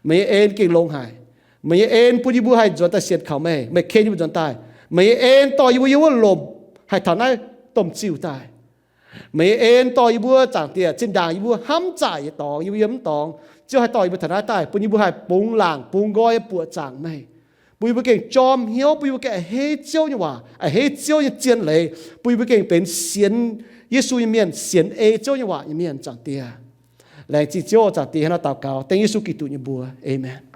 meih nyei en gengh longx haic. Meih nyei en bun yie mbuo haih nzuonx daaih sienx kaux meih, meih ken yie mbuo nzuonx daaih. Meih nyei en dorh yie mbuo yiem wuov lomc haih taux naaiv domh ziuh daaih. Meih nyei en dorh yie mbuo, Zaangc Diex, zinh ndaangc yie mbuo hnamv zaaic nyei dorngx, yie mbuo yiem mv dorngx, Ziouv haih dorh yie mbuo taux naaiv daaih, bun yie mbuo haih bungx laangc bungx nqoi nyei buoqc zaangc meih, bun yie mbuo gengh jorm hnyouv, bun yie mbuo gengh a'hneiv Ziouv nyei waac, a'hneiv Ziouv nyei zien leiz, bun yie mbuo gengh benx sienx Yesu nyei mienh, sienx ei Ziouv nyei waac nyei mienh, Zaangc Diex. Laengz zingh Ziouv, Zaangc Diex, hnangv naaiv daux gaux dengv Yesu Giduc nyei mbuox. Aamen.